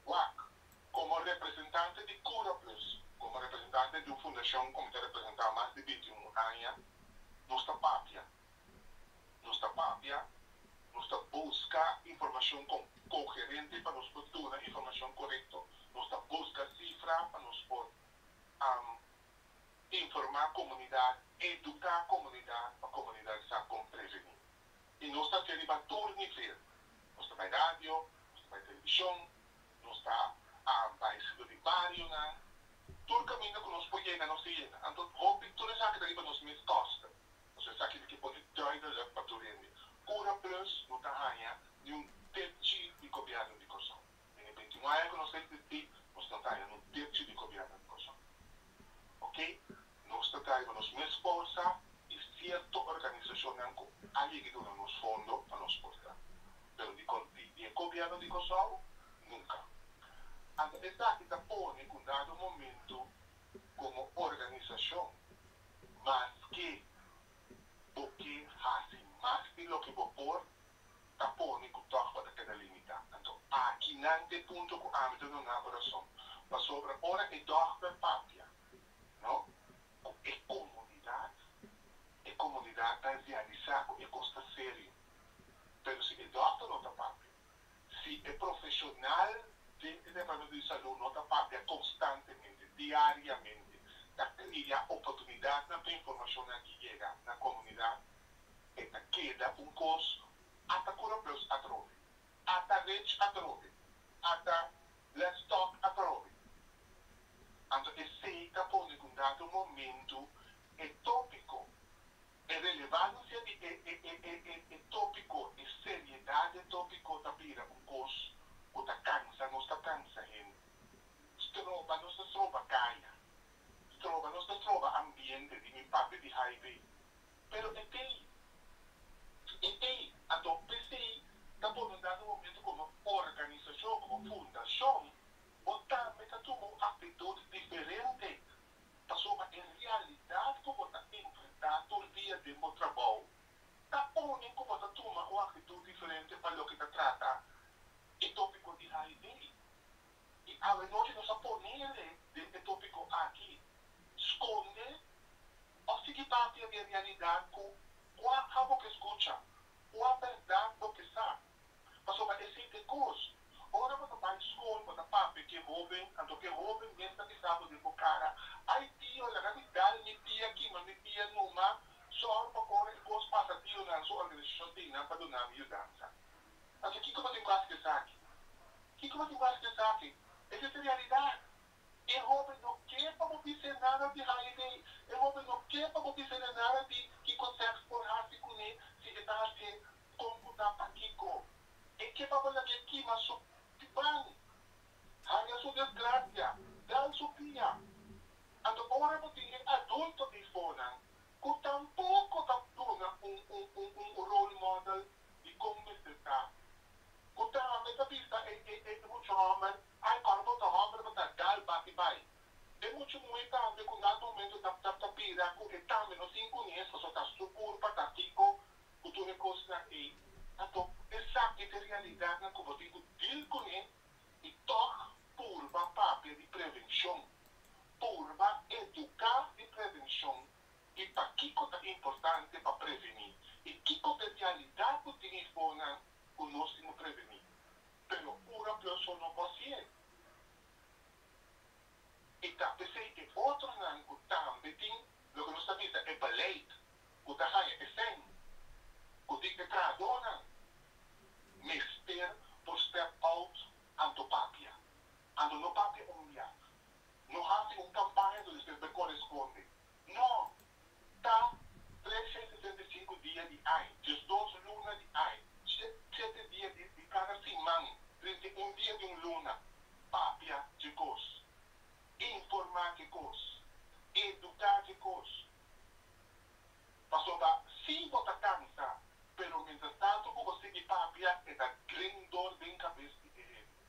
Speaker 1: Wak, komo representante di Cura Plus, komo representante di un fundashon ku ta representá mas di 21 aña, nos ta papia. Nos ta papia, nos ta buska informashon koherente pa nos por duna informashon korekto. Nos ta buska sifra pa nos por informá komunidat, eduká komunidat, pa komunidat sa kon prevení. I nos ta riba tur nivel. Nos ta radio, nos ta televishon, nos ta bai di barionan. Tur kaminda ku nos por yega, nos ta yega. Anto, hopi tur esaki ta riba nos mes kosto. Nos esaki ku pone duidelijk pa tur hende. Cura Plus no ta haña ni un depchi di gobièrnu di Kòrsou. Den 21 aña ku nos ta eksistí, nos no ta haña un depchi di gobièrnu di Kòrsou. Ok? Nos ta riba nos mes forsa i sierto organisashonnan ku a yega duna nos fondo pa nos por ta. Pero di gobièrnu di Kòrsou, nunka. Anto, esaki ta pone ku dado momento komo organisashon, maske bo ke hasi mas di loke bo por, ta pone ku toch bo ta keda limitá. Anto, aki nan ta e punto ku ami ta duna rason. Pasobra ora e dòkter papia, no? E komunidat ta realisá ku e kos ta serio. Pero si e dòkter no ta papia, si e profeshonal di departamento di salú no ta papia konstantemente, diariamente, ta kria oportunidat pa informashon ku yega na komunidat, e ta keda un kos ata Cura Plus atrobe, ata Rich atrobe, ata Let's Talk atrobe. Anto, esei ta pone ku dado momento e tópiko, e relevansia di e tópiko, e seriedat di tópiko ta bira un kos ku ta kansa, nos ta kansa hende. Stroba, nos ta stroba kaya. Stroba, nos ta stroba ambiente di mi papia di HIV. Pero e tei, e tei, anto p'esei ta pone un dado momento komo organisashon, komo fundashon, bo tambe ta tuma un aktitut diferente. Pasobra en realidat ku bo ta enfrentá tur dia den bo trabou, ta pone ku bo ta tuma un aktitut diferente pa loke ta trata e tópiko di HIV. I anochi nos a pone e tópiko aki, skonde òf sigui papia di realidat ku kua bo ke skucha, kua berdat bo ke sa. Pasobra esei ta e kos. Ora bo ta bai skol, bo ta papia ku hóben, anto ku hóben mes ta bisa bo den bo kara: "Ai tio, laga mi dal mi pia, kima mi pia numa, sòru pa ora e kos pasa tio nan su organisashon tin nan pa duna mi yudansa." Anto kiko bo tin ku hasi esaki? Kiko bo tin ku hasi esaki? Esei ta realidat. E hóben no ke pa bo bisa nada di HIV. E hóben no ke pa bo bisa nada di kiko seks por hasi kuné si e ta hasi komputa pa kiko. E ke pa bo lag'é kima su pan. Haña su desgrasia. Dal su pia. Anto ora bo tin adulto eifonan, ku tampoko ta duna un role model di kon mester ta. Ku tambe ta bisa e mucha hòmber, ai kòrda bo ta hòmber bo ta dal bati bai. E mucha muhé tambe ku na momento ta bira ku e tambe no tin kunes, pasobra ta su kurpa ta kiko ku tur e kosnan ei. Anto esaki ta realidatnan ku bo tin ku deal kuné i toch purba papia di prevenshon. Purba eduká di prevenshon i pakiko ta importante pa prevení. I kiko ta realidat ku tin eifonan ku nos tin ku prevení. Pero Cura Plus no por hasié. I ta p'esei e otronan ku tambe tin loke nos ta bisa e beleid, ku ta haña e sèn, ku tin e trahadónan, mester por step out anto papia. Anto no papia un dia. No hasi un kampaña ku despues koresponde. No, ta 365 dia di aña. 12. Un dia di un luna, papia di kos, informá di kos, eduká di kos. Pasobra si bo ta kansa, pero mientras tanto ku bo sigui papia, e ta grindor den kabes di e hende.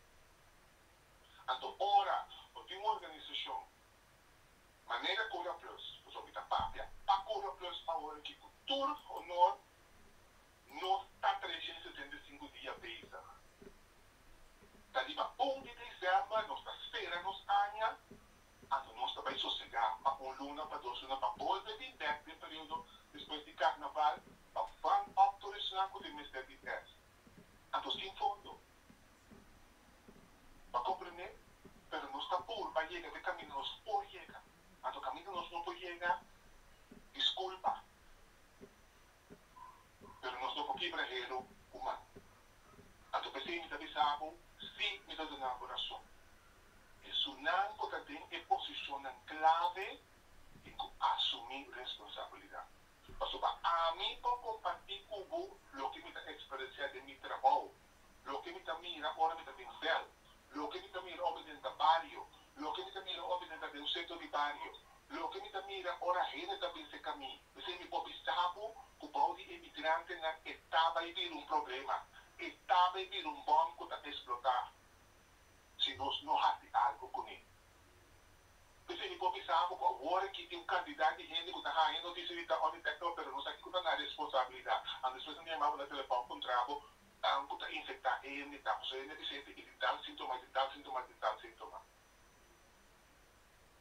Speaker 1: Anto ora bo tin un organisashon manera Cura Plus, pasobra mi ta papia pa Cura Plus awor aki ku tur honor, no ta 375 dia bezig. Ta riba 1 di desèmber nos ta spera nos aña, anto nos ta bai sosegá pa un luna, pa 2 luna, pa bolbe bin bèk den periodo despues di karnaval, pa vang op tur esnan ku tin mester di tèst. Anto sin fondo. Pa komprendé, pero nos ta purba yega te kaminda nos por yega. Anto kaminda nos no por yega, diskulpa. Pero nos no por kibra heru ku man. Anto p'esei mi ta bisa bo, sí, mi ta duna bo rason. Esunnan ku ta den e posishonnan klave tin ku asumí responsabilidat. Pasobra ami por kompartí ku bo loke mi ta eksperensiá den mi trabou, loke mi ta mira ora mi ta den vèlt, loke mi ta mira ora mi ta den bario, loke mi ta mira ora mi ta den un sentro di bario, loke mi ta mira ora hende ta bin serka mi. P'esei mi por bisa bo ku bou di emigrantenan e ta bai bira un problema, e ta bai bira un bòm ku ta eksplotá si nos no hasi algu kuné. P'esei mi por bisa bo ku awor aki tin un kantidat di hende ku ta haña notisia di ta undetectable, pero no sa kiko ta nan responsabilidat. Anto despues nan yama bo na telefòn puntra bo ku ta infektá hende ta, pasobra hende bisa e tin tal síntoma, e tin tal síntoma, e tin tal síntoma.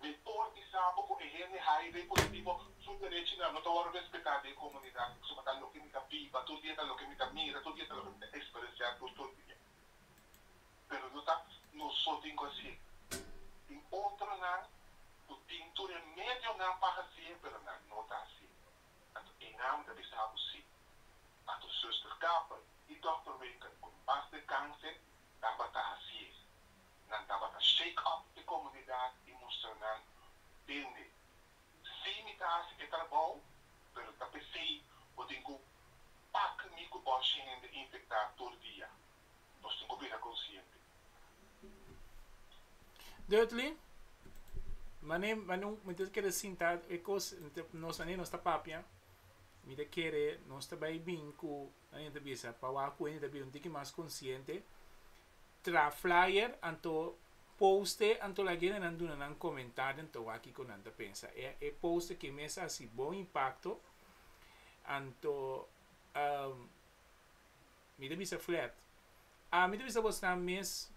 Speaker 1: Mi por bisa bo ku e hende HIV positivo su derechinan no ta wòrdu respetá den komunidat, pasobra ta loke mi ta biba tur dia, ta loke mi ta mira tur dia, ta loke mi ta eksperensiá tur dia. Pero no ta nos so tin ku hasié. Tin otronan ku tin tur e medionan pa hasié, pero nan no ta hasié. Anto einan mi ta bisa bo sí. Anto Zuster Kapel i Dòkter Winkel ku pas deskanse tabata hasié. Nan tabata shake up e komunidat i mustra nan, Tende, sí mi ta hasi e trabou, pero ta p'esei bo tin ku pak mi ku bòshi hende infektá tur dia. Nos tin ku bira konsiente.
Speaker 2: Dudley, mane mane mi ta kere sinta e kos nos ane nos ta papia, mi ta kere nos ta bai bin ku nan ta bisa pa wak ku hende ta bira un tiki mas konsiente, tra flyer anto poste anto laga hendenan duna nan komentario anto wak kiko nan ta pensa. E post aki mes a hasi bon impakto anto mi ta bisa flat. Ami ta bisa bosnan mes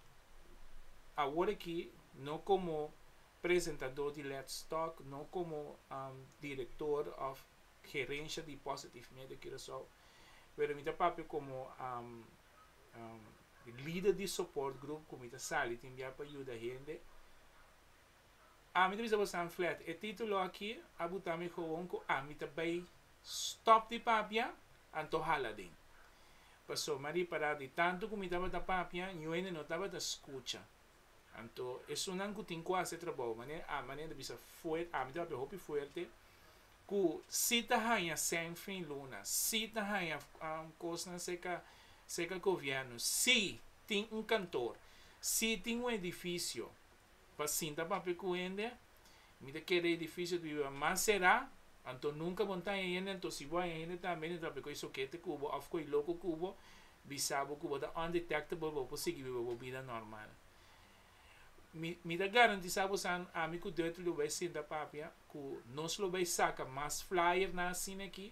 Speaker 2: awor aki no komo presentador di Let's Talk, no komo direktor òf gerensha di Positive Media Curaçao, pero mi ta papia komo lider di support group ku mi ta sali tin bia pa yuda hende. Ami ta bisa bosnan flat, e título aki a buta mi gewoon ku ami ta bai stòp di papia anto hala den. Pasobra mi a ripará di tantu ku mi tabata papia, niun hende no tabata skucha. Anto esunnan ku tin ku hasi e trabou, manera ami manera ta bisa fuerte, ami ta papia hopi fuerte, ku si ta haña sèn fin luna, si ta haña kosnan serka serka gobièrnu, si tin un kantor, si tin un edifisio pa sinta papia ku hende, mi ta kere edifisio ta biba mas será, anto nunka bo no ta haña hende, anto si bo haña hende tambe hende ta papia ku e sokete ku bo òf ku e loko ku bo, bisa bo ku bo ta undetectable, bo por sigui biba bo bida normal. Mi mi ta garantisa bosan ami ku Dutty lo bai sinta papia ku nos lo bai saka mas flyer nan asina aki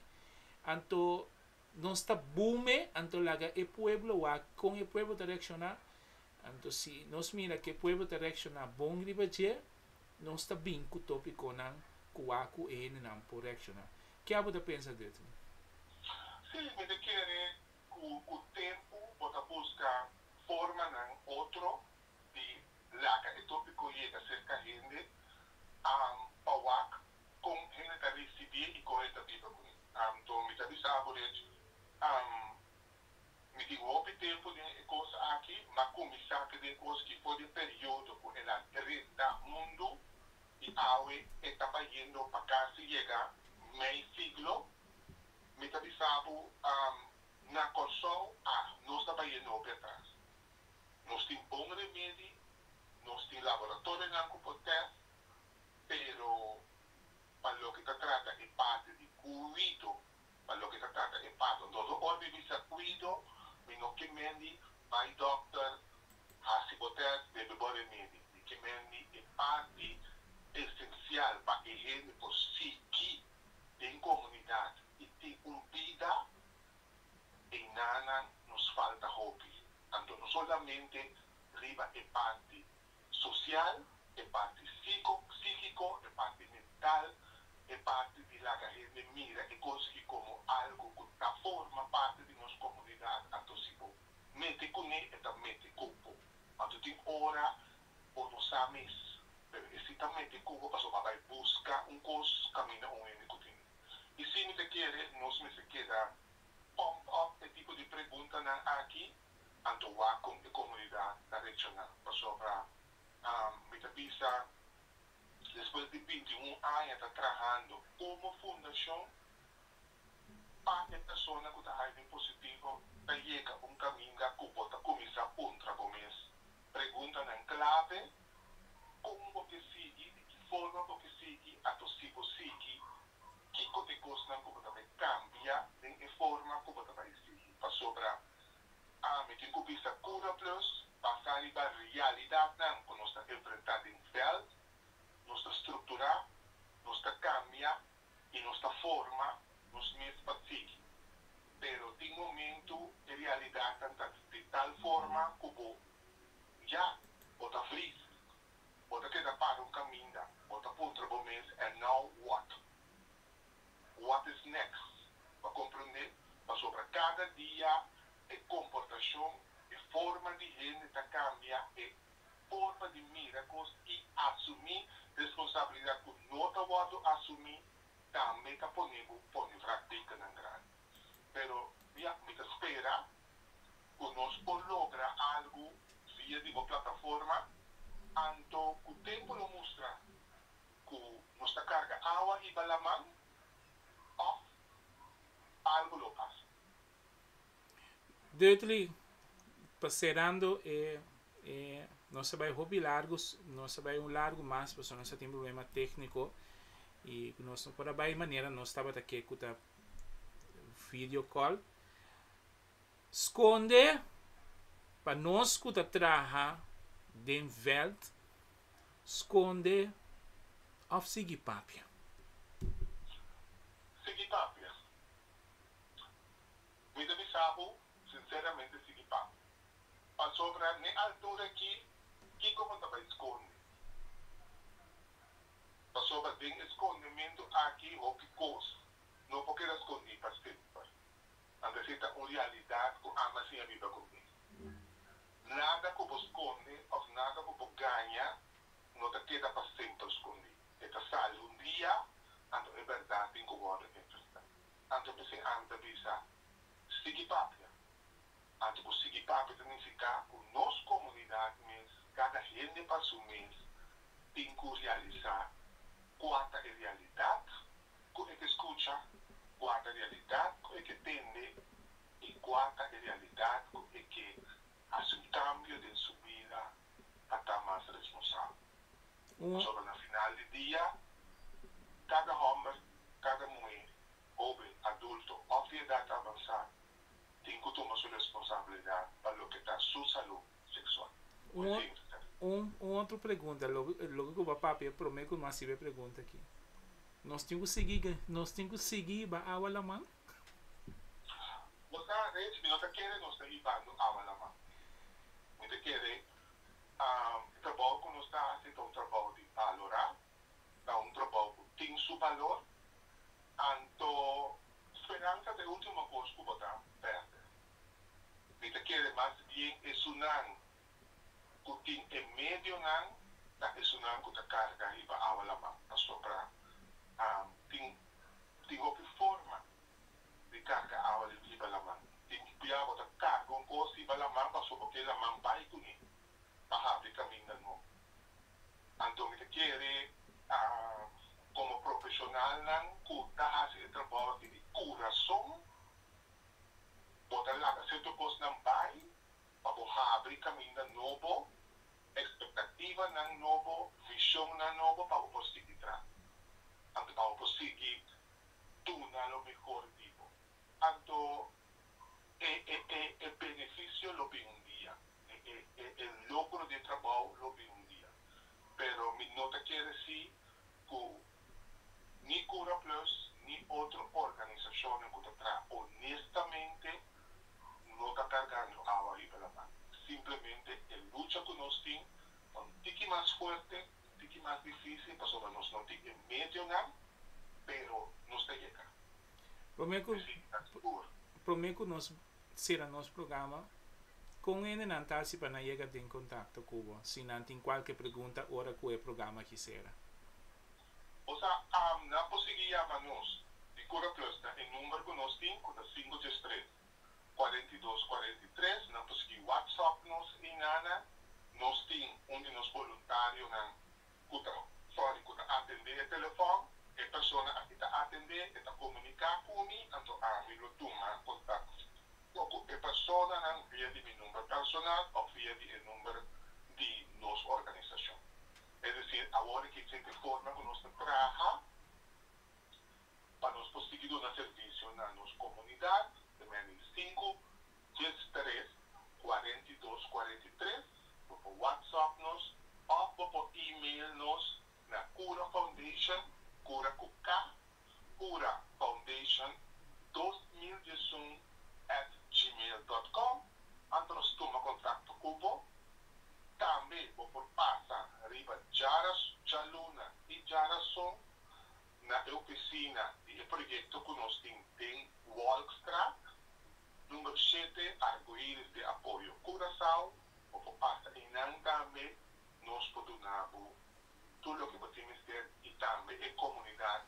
Speaker 2: anto nos ta bume anto laga e pueblo wak kon e pueblo ta reakshona anto si nos mira ku e pueblo ta reakshona bon riba dje nos ta bin ku topikonan ku wak ku e hendenan por reakshona. Ke abo ta pensa Dutty?
Speaker 1: Sí, mi ta kere ku ku tempu bo ta buska formanan otro di laga e tópiko yega serka hende pa wak kon hende ta risibí i kon hende ta biba kuné. Anto mi ta bisa abo Rich, mi tin hopi tempu den e kos aki, m'a kuminsá ke den kos ki for di e periodo ku el a drenta mundu i awe e ta bayendo pa kasi yega mei siglo. Mi ta bisa bo, na Kòrsou, a nos ta bayendo hopi atras. Nos tin bon remedi, nos tin laboratorionan ku por tèst, pero pa loke ta trata e parti di kuido, pa loke ta trata e parti, anto ora mi bisa kuido, mi no ke men di bai dòkter, hasi bo tèst, bebe bo remedi. Mi ke men di e parti esensial pa e hende por sigui den komunidat i tin un bida, einan nos falta hopi. Anto no solamente riba e parti sosial, e parti psíkiko, e parti mental, e parti di laga hende mira e kos komo algu ku ta forma parti di nos komunidat. Anto si bo mete kuné, e ta mete ku bo. Anto tin ora bo no sa mes, pero e si ta mete ku bo pasobra bai buska un kos kaminda un hende ku tin. I si mi ta kere, nos mester keda pump up e tipo di preguntanan aki, anto wak kon e komunidat ta reakshoná. Pasobra mi ta bisa, despues di 21 aña ta trahando komo fundashon, pa e persona ku ta HIV positivo ta yega un kaminda ku bo ta kuminsá puntra bo mes preguntanan klave: kon bo ke sigui, di ki forma bo ke sigui, anto si bo sigui, kiko e kosnan ku bo ta bai kambia den e forma ku bo ta bai sigui. Pasobra ami tin ku bisa Cura Plus, basá riba realidatnan ku nos ta enfrentá den veld, nos ta strukturá, nos ta kambia i nos ta forma nos mes pa sigui. Pero tin momento e realidat ta di tal forma ku bo ya, bo ta freeze, bo ta keda para un kaminda, bo ta puntra bo mes: "And now what? What is next?" Pa komprondé, pasobra kada dia e komportashon, e forma di hende ta kambia, e forma di mira kos i asumí responsabilidat ku no ta wòrdu asumí, tambe ta pone bo pone vraagtekennan grandi. Pero ya, mi ta spera ku nos por logra algu via di bo plataforma, anto ku tempu lo mustra ku nos ta karga awa riba laman òf algu lo pasa.
Speaker 2: Dudley, pa serando e nos ta bai hopi largu, nos ta bai un largu mas, pasobra nos tin problema tékniko i nos no por bai manera nos tabata ke ku ta video call. Skonde, pa nos ku ta traha den veld, skonde òf sigui papia?
Speaker 1: Sigui papia. Mi ta bisa bo, sinseramente, sigui papia. Pasobra n'e altura aki, kiko bo ta bai skonde? Pasobra den skondementu aki, hopi kos no por keda skondí pa semper. Anto ta un realidat ku ami a siña biba kuné. Nada ku bo skonde òf nada ku bo gaña no ta keda pa semper skondí. E ta sali un dia, anto e bèrdat tin ku wòrdu enfrentá. Anto p'esei ami ta bisa, sigui papia. Anto ku sigui papia ta nifiká ku nos komunidat mes, kada hende pa su mes, tin ku realisá kua ta e realidat ku e ke skucha, kua ta e realidat ku e ke tende i kua ta e realidat ku e ke hasi un kambio den su bida pa ta mas responsabel. Pasobra na final di dia, kada hòmber, kada muhé, hóben, adulto òf di edat avansá tin ku tuma su responsabilidat pa loke ta su salú seksual.
Speaker 2: Un otro pregunta, loke ku bo a papia promé ku nos hasi e pregunta aki. Nos tin ku sigui hiba awa laman?
Speaker 1: Nos ta, mi no ta kere nos ta hibando awa laman. Mi ta kere e trabou ku nos ta hasi ta un trabou di balorá, ta un trabou ku tin su balor, anto speransa ta e último kos ku bo ta pèrdè. Mi ta kere mas bien esunnan ku tin e medionan ta esunnan ku ta karga riba awa laman, pasobra tin hopi forma di karga awa riba laman. Tin bia bo ta karga un kos riba laman pasobra ke laman bai kuné pa habri kaminda nobo. Anto mi ta kere, komo profeshonalnan ku ta hasi e trabou aki di kurason, bo ta laga sierto kosnan bai pa bo habri. habri kaminda nobo, ekspektativanan nobo, vishonnan nobo pa bo sigui traha. Anto pa bo sigui duna lo mihó di bo. Anto e benefisio lo bin un dia. E logro di trabou lo bin un dia. Pero mi no ta kere si ku ni Cura Plus, ni otro organisashon ku ta traha honestamente no ta kargando awa riba laman. Simplemente e lucha ku nos tin un tiki mas fuerte, un tiki mas difísil, pasobra nos no tin e medionan, pero nos ta yega.
Speaker 2: Promé ku nos sera nos programa, kon hendenan ta hasi pa nan yega den kontakto ku bo, si nan tin kualke pregunta ora ku e programa aki sera?
Speaker 1: Osea, nan por sigui yama nos di Cura Plus na e number ku nos tin, ku ta 5 3 42 43. Nan por sigui WhatsApp nos einan. Nos tin un di nos voluntarionan ku ta, sorry, ku ta atendé e telefòn. E persona aki ta atendé, e ta komuniká ku mi, anto ami lo tuma kontakto ku e personanan via di mi number personal òf via di e number di nos organisashon. Es desir, awor ku e forma ku nos ta traha pa nos por sigui duna servisio na nos komunidat, tambe 5 3 42 43, por WhatsApp nos òf por email nos na Cura Foundation, Cura ku K, curafoundation2011@gmail.com. Anto nos tuma kontakto ku bo. Tambe bo por pasa riba djaras, djaluna i djarason na ofisina di e proyekto ku nos tin den Wolkstraat, number 7, Arcoíris de Apoyo Curaçao. Bo por pasa einan tambe, nos por duna bo tur loke bo tin mester i tambe e komunidat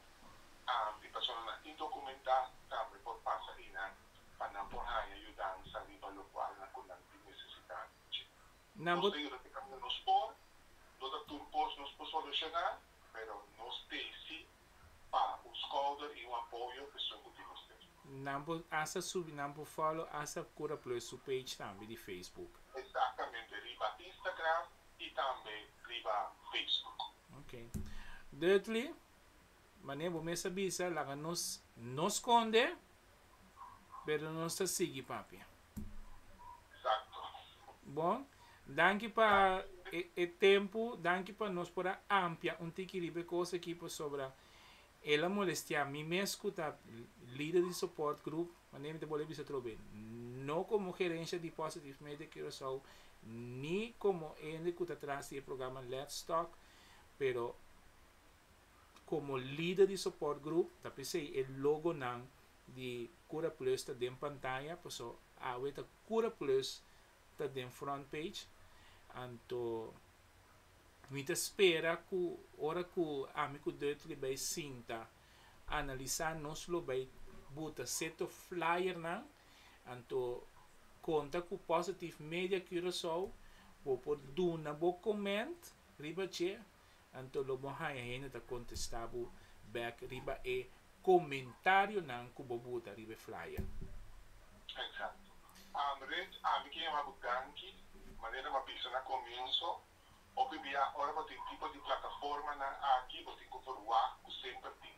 Speaker 1: di personanan indokumentá tambe por pasa einan pa nan por haña yudansa riba lokual nan ku nan tin nesesidat.
Speaker 2: Nan
Speaker 1: Nos ta yuda te kaminda nos por, no ta tur kos nos por solushoná, pero nos t'ei si pa un skouder i un apoyo pa esun ku tin mester.
Speaker 2: Nan por hasta subi, nan por follow hasta Cura Plus su page tambe di Facebook.
Speaker 1: Eksaktamente, riba Instagram i tambe riba Facebook.
Speaker 2: Ok. Dudley, manera bo mes a bisa, laga nos no skonde, pero nos ta sigui papia.
Speaker 1: Eksakto.
Speaker 2: Bon, danki pa e tempu, danki pa nos por a amplia un tiki riba e kos aki pasobra el a molestiá mi mes ku ta lider di support group, manera mi ta bolbe bisa atrobe, no komo gerensia di Positive Media Curaçao, ni komo hende ku ta tras di e programa Let's Talk, pero komo lider di support group, ta p'esei e logonan di Cura Plus ta den pantaya, paso awe ta Cura Plus ta den front page. Anto mi ta spera ku ora ku ami ku Dudley bai sinta analisá, nos lo bai buta sierto flyernan, anto konta ku Positive Media Curaçao, bo por duna bo comment riba dje, anto lo bo haña hende ta kontestá bo back riba e komentarionan ku bo buta riba e flyer.
Speaker 1: Eksakto. Rich, ami ke yama bo danki, manera m'a bisa na komienso, hopi bia ora bo tin tipo di plataformanan aki, bo tin ku verwacht ku semper tin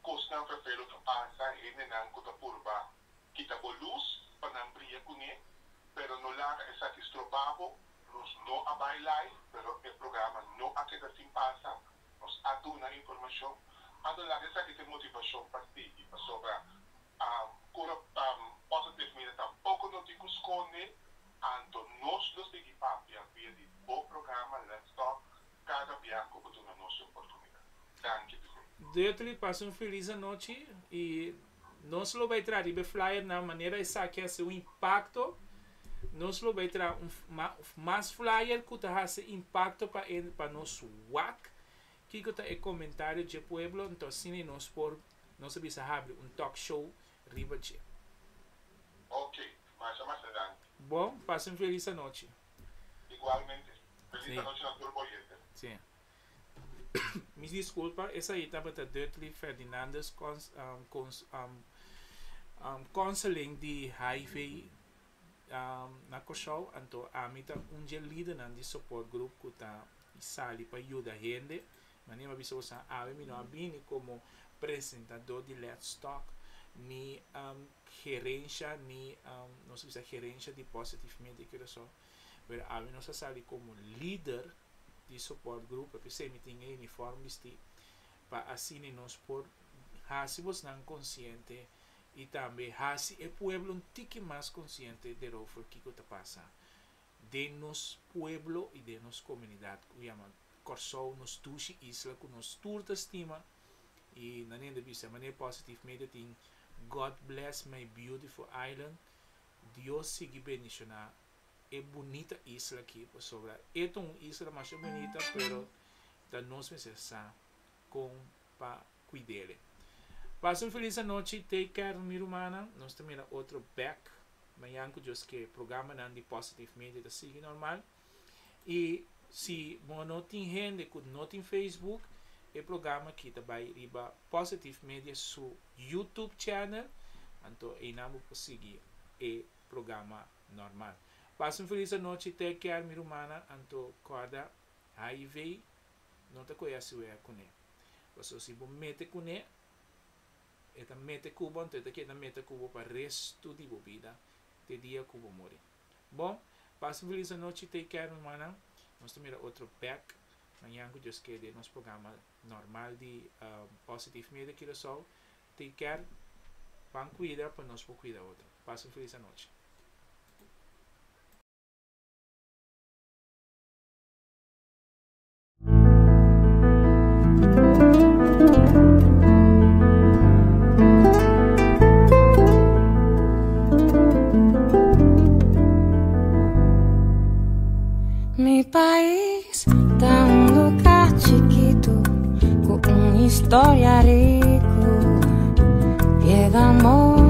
Speaker 1: kosnan ferfelu ta pasa, hendenan ku ta purba kita bo lus pa nan bria kuné, pero no laga esaki stroba bo. Nos no a bai live, pero e programa no a keda sin pasa. Nos a duna informashon. Anto laga esaki ta e motivashon pa sigui, pasobra Cura Positive Media tampoko no tin ku skonde, anto nos lo sigui papia via di bo programa Let's Talk kada bia ku bo duna nos e oportunidat. Danki, p'esei.
Speaker 2: Dudley, pasa un felis anochi i nos lo bai traha riba e flyer na manera esaki hasi un impakto. Nos lo bai traha un mas flyer ku ta hasi impakto pa e pa nos wak kiko ta e komentario dje pueblo, anto asina nos por nos a bisa habri un talk show riba dje.
Speaker 1: Ok, masha masha danki.
Speaker 2: Bon, pasa un felis anochi.
Speaker 1: Igualmente. Felis anochi na tur oyente.
Speaker 2: Si. Mi diskulpa, esaki tabata Dudley Ferdinandus cons, um, cons, um, counseling di HIV. na Kòrsou, anto ami ta un dje lidernan di support group ku ta sali pa yuda hende. Manera mi a bisa boso awe mi no a bini komo presentadó di Let's Talk ni gerensha ni nos a bisa gerensha di Positive Media Curaçao, pero awe nos a sali komo lider di support group, p'esei mi tin e uniform bistí pa asina nos por hasi bosnan konsiente i tambe hasi e pueblo un tiki mas konsiente derover kiko ta pasa den nos pueblo i den nos komunidat ku yama Kòrsou, nos dushi isla ku nos tur ta stima i nan hende bisa manera Positive Media tin God bless my beautiful island, Dios sigui bendishoná e bunita isla aki pasobra e ta un isla masha bunita pero ta nos mester sa kon pa kuid'ele. Pasa un felis anochi, take care mi rumannan, nos ta mira otro bek mañan ku Dios ke. Programanan di Positive Media ta sigui normal i si bo no tin hende ku no tin Facebook e programa aki ta bai riba Positive Media su YouTube channel anto einan bo por sigui e programa normal. Pasa un felis anochi, take care mi rumannan, anto kòrda HIV no ta koe hasi wea kuné. Pasobra si bo mete kuné, e ta mete ku bo, anto e ta keda mete ku bo pa restu di bo bida te dia ku bo muri. Bon, pasa un felis anochi, take care mi rumannan. Nos ta mira otro bek mañan ku Dios ke den nos programa normal di Positive Media Curaçao. Take care, ban kuida pa nos por kuida otro. Pasa un felis anochi.
Speaker 3: Mi pais ta un lugar chiquito cu un historia rico. Llega amor.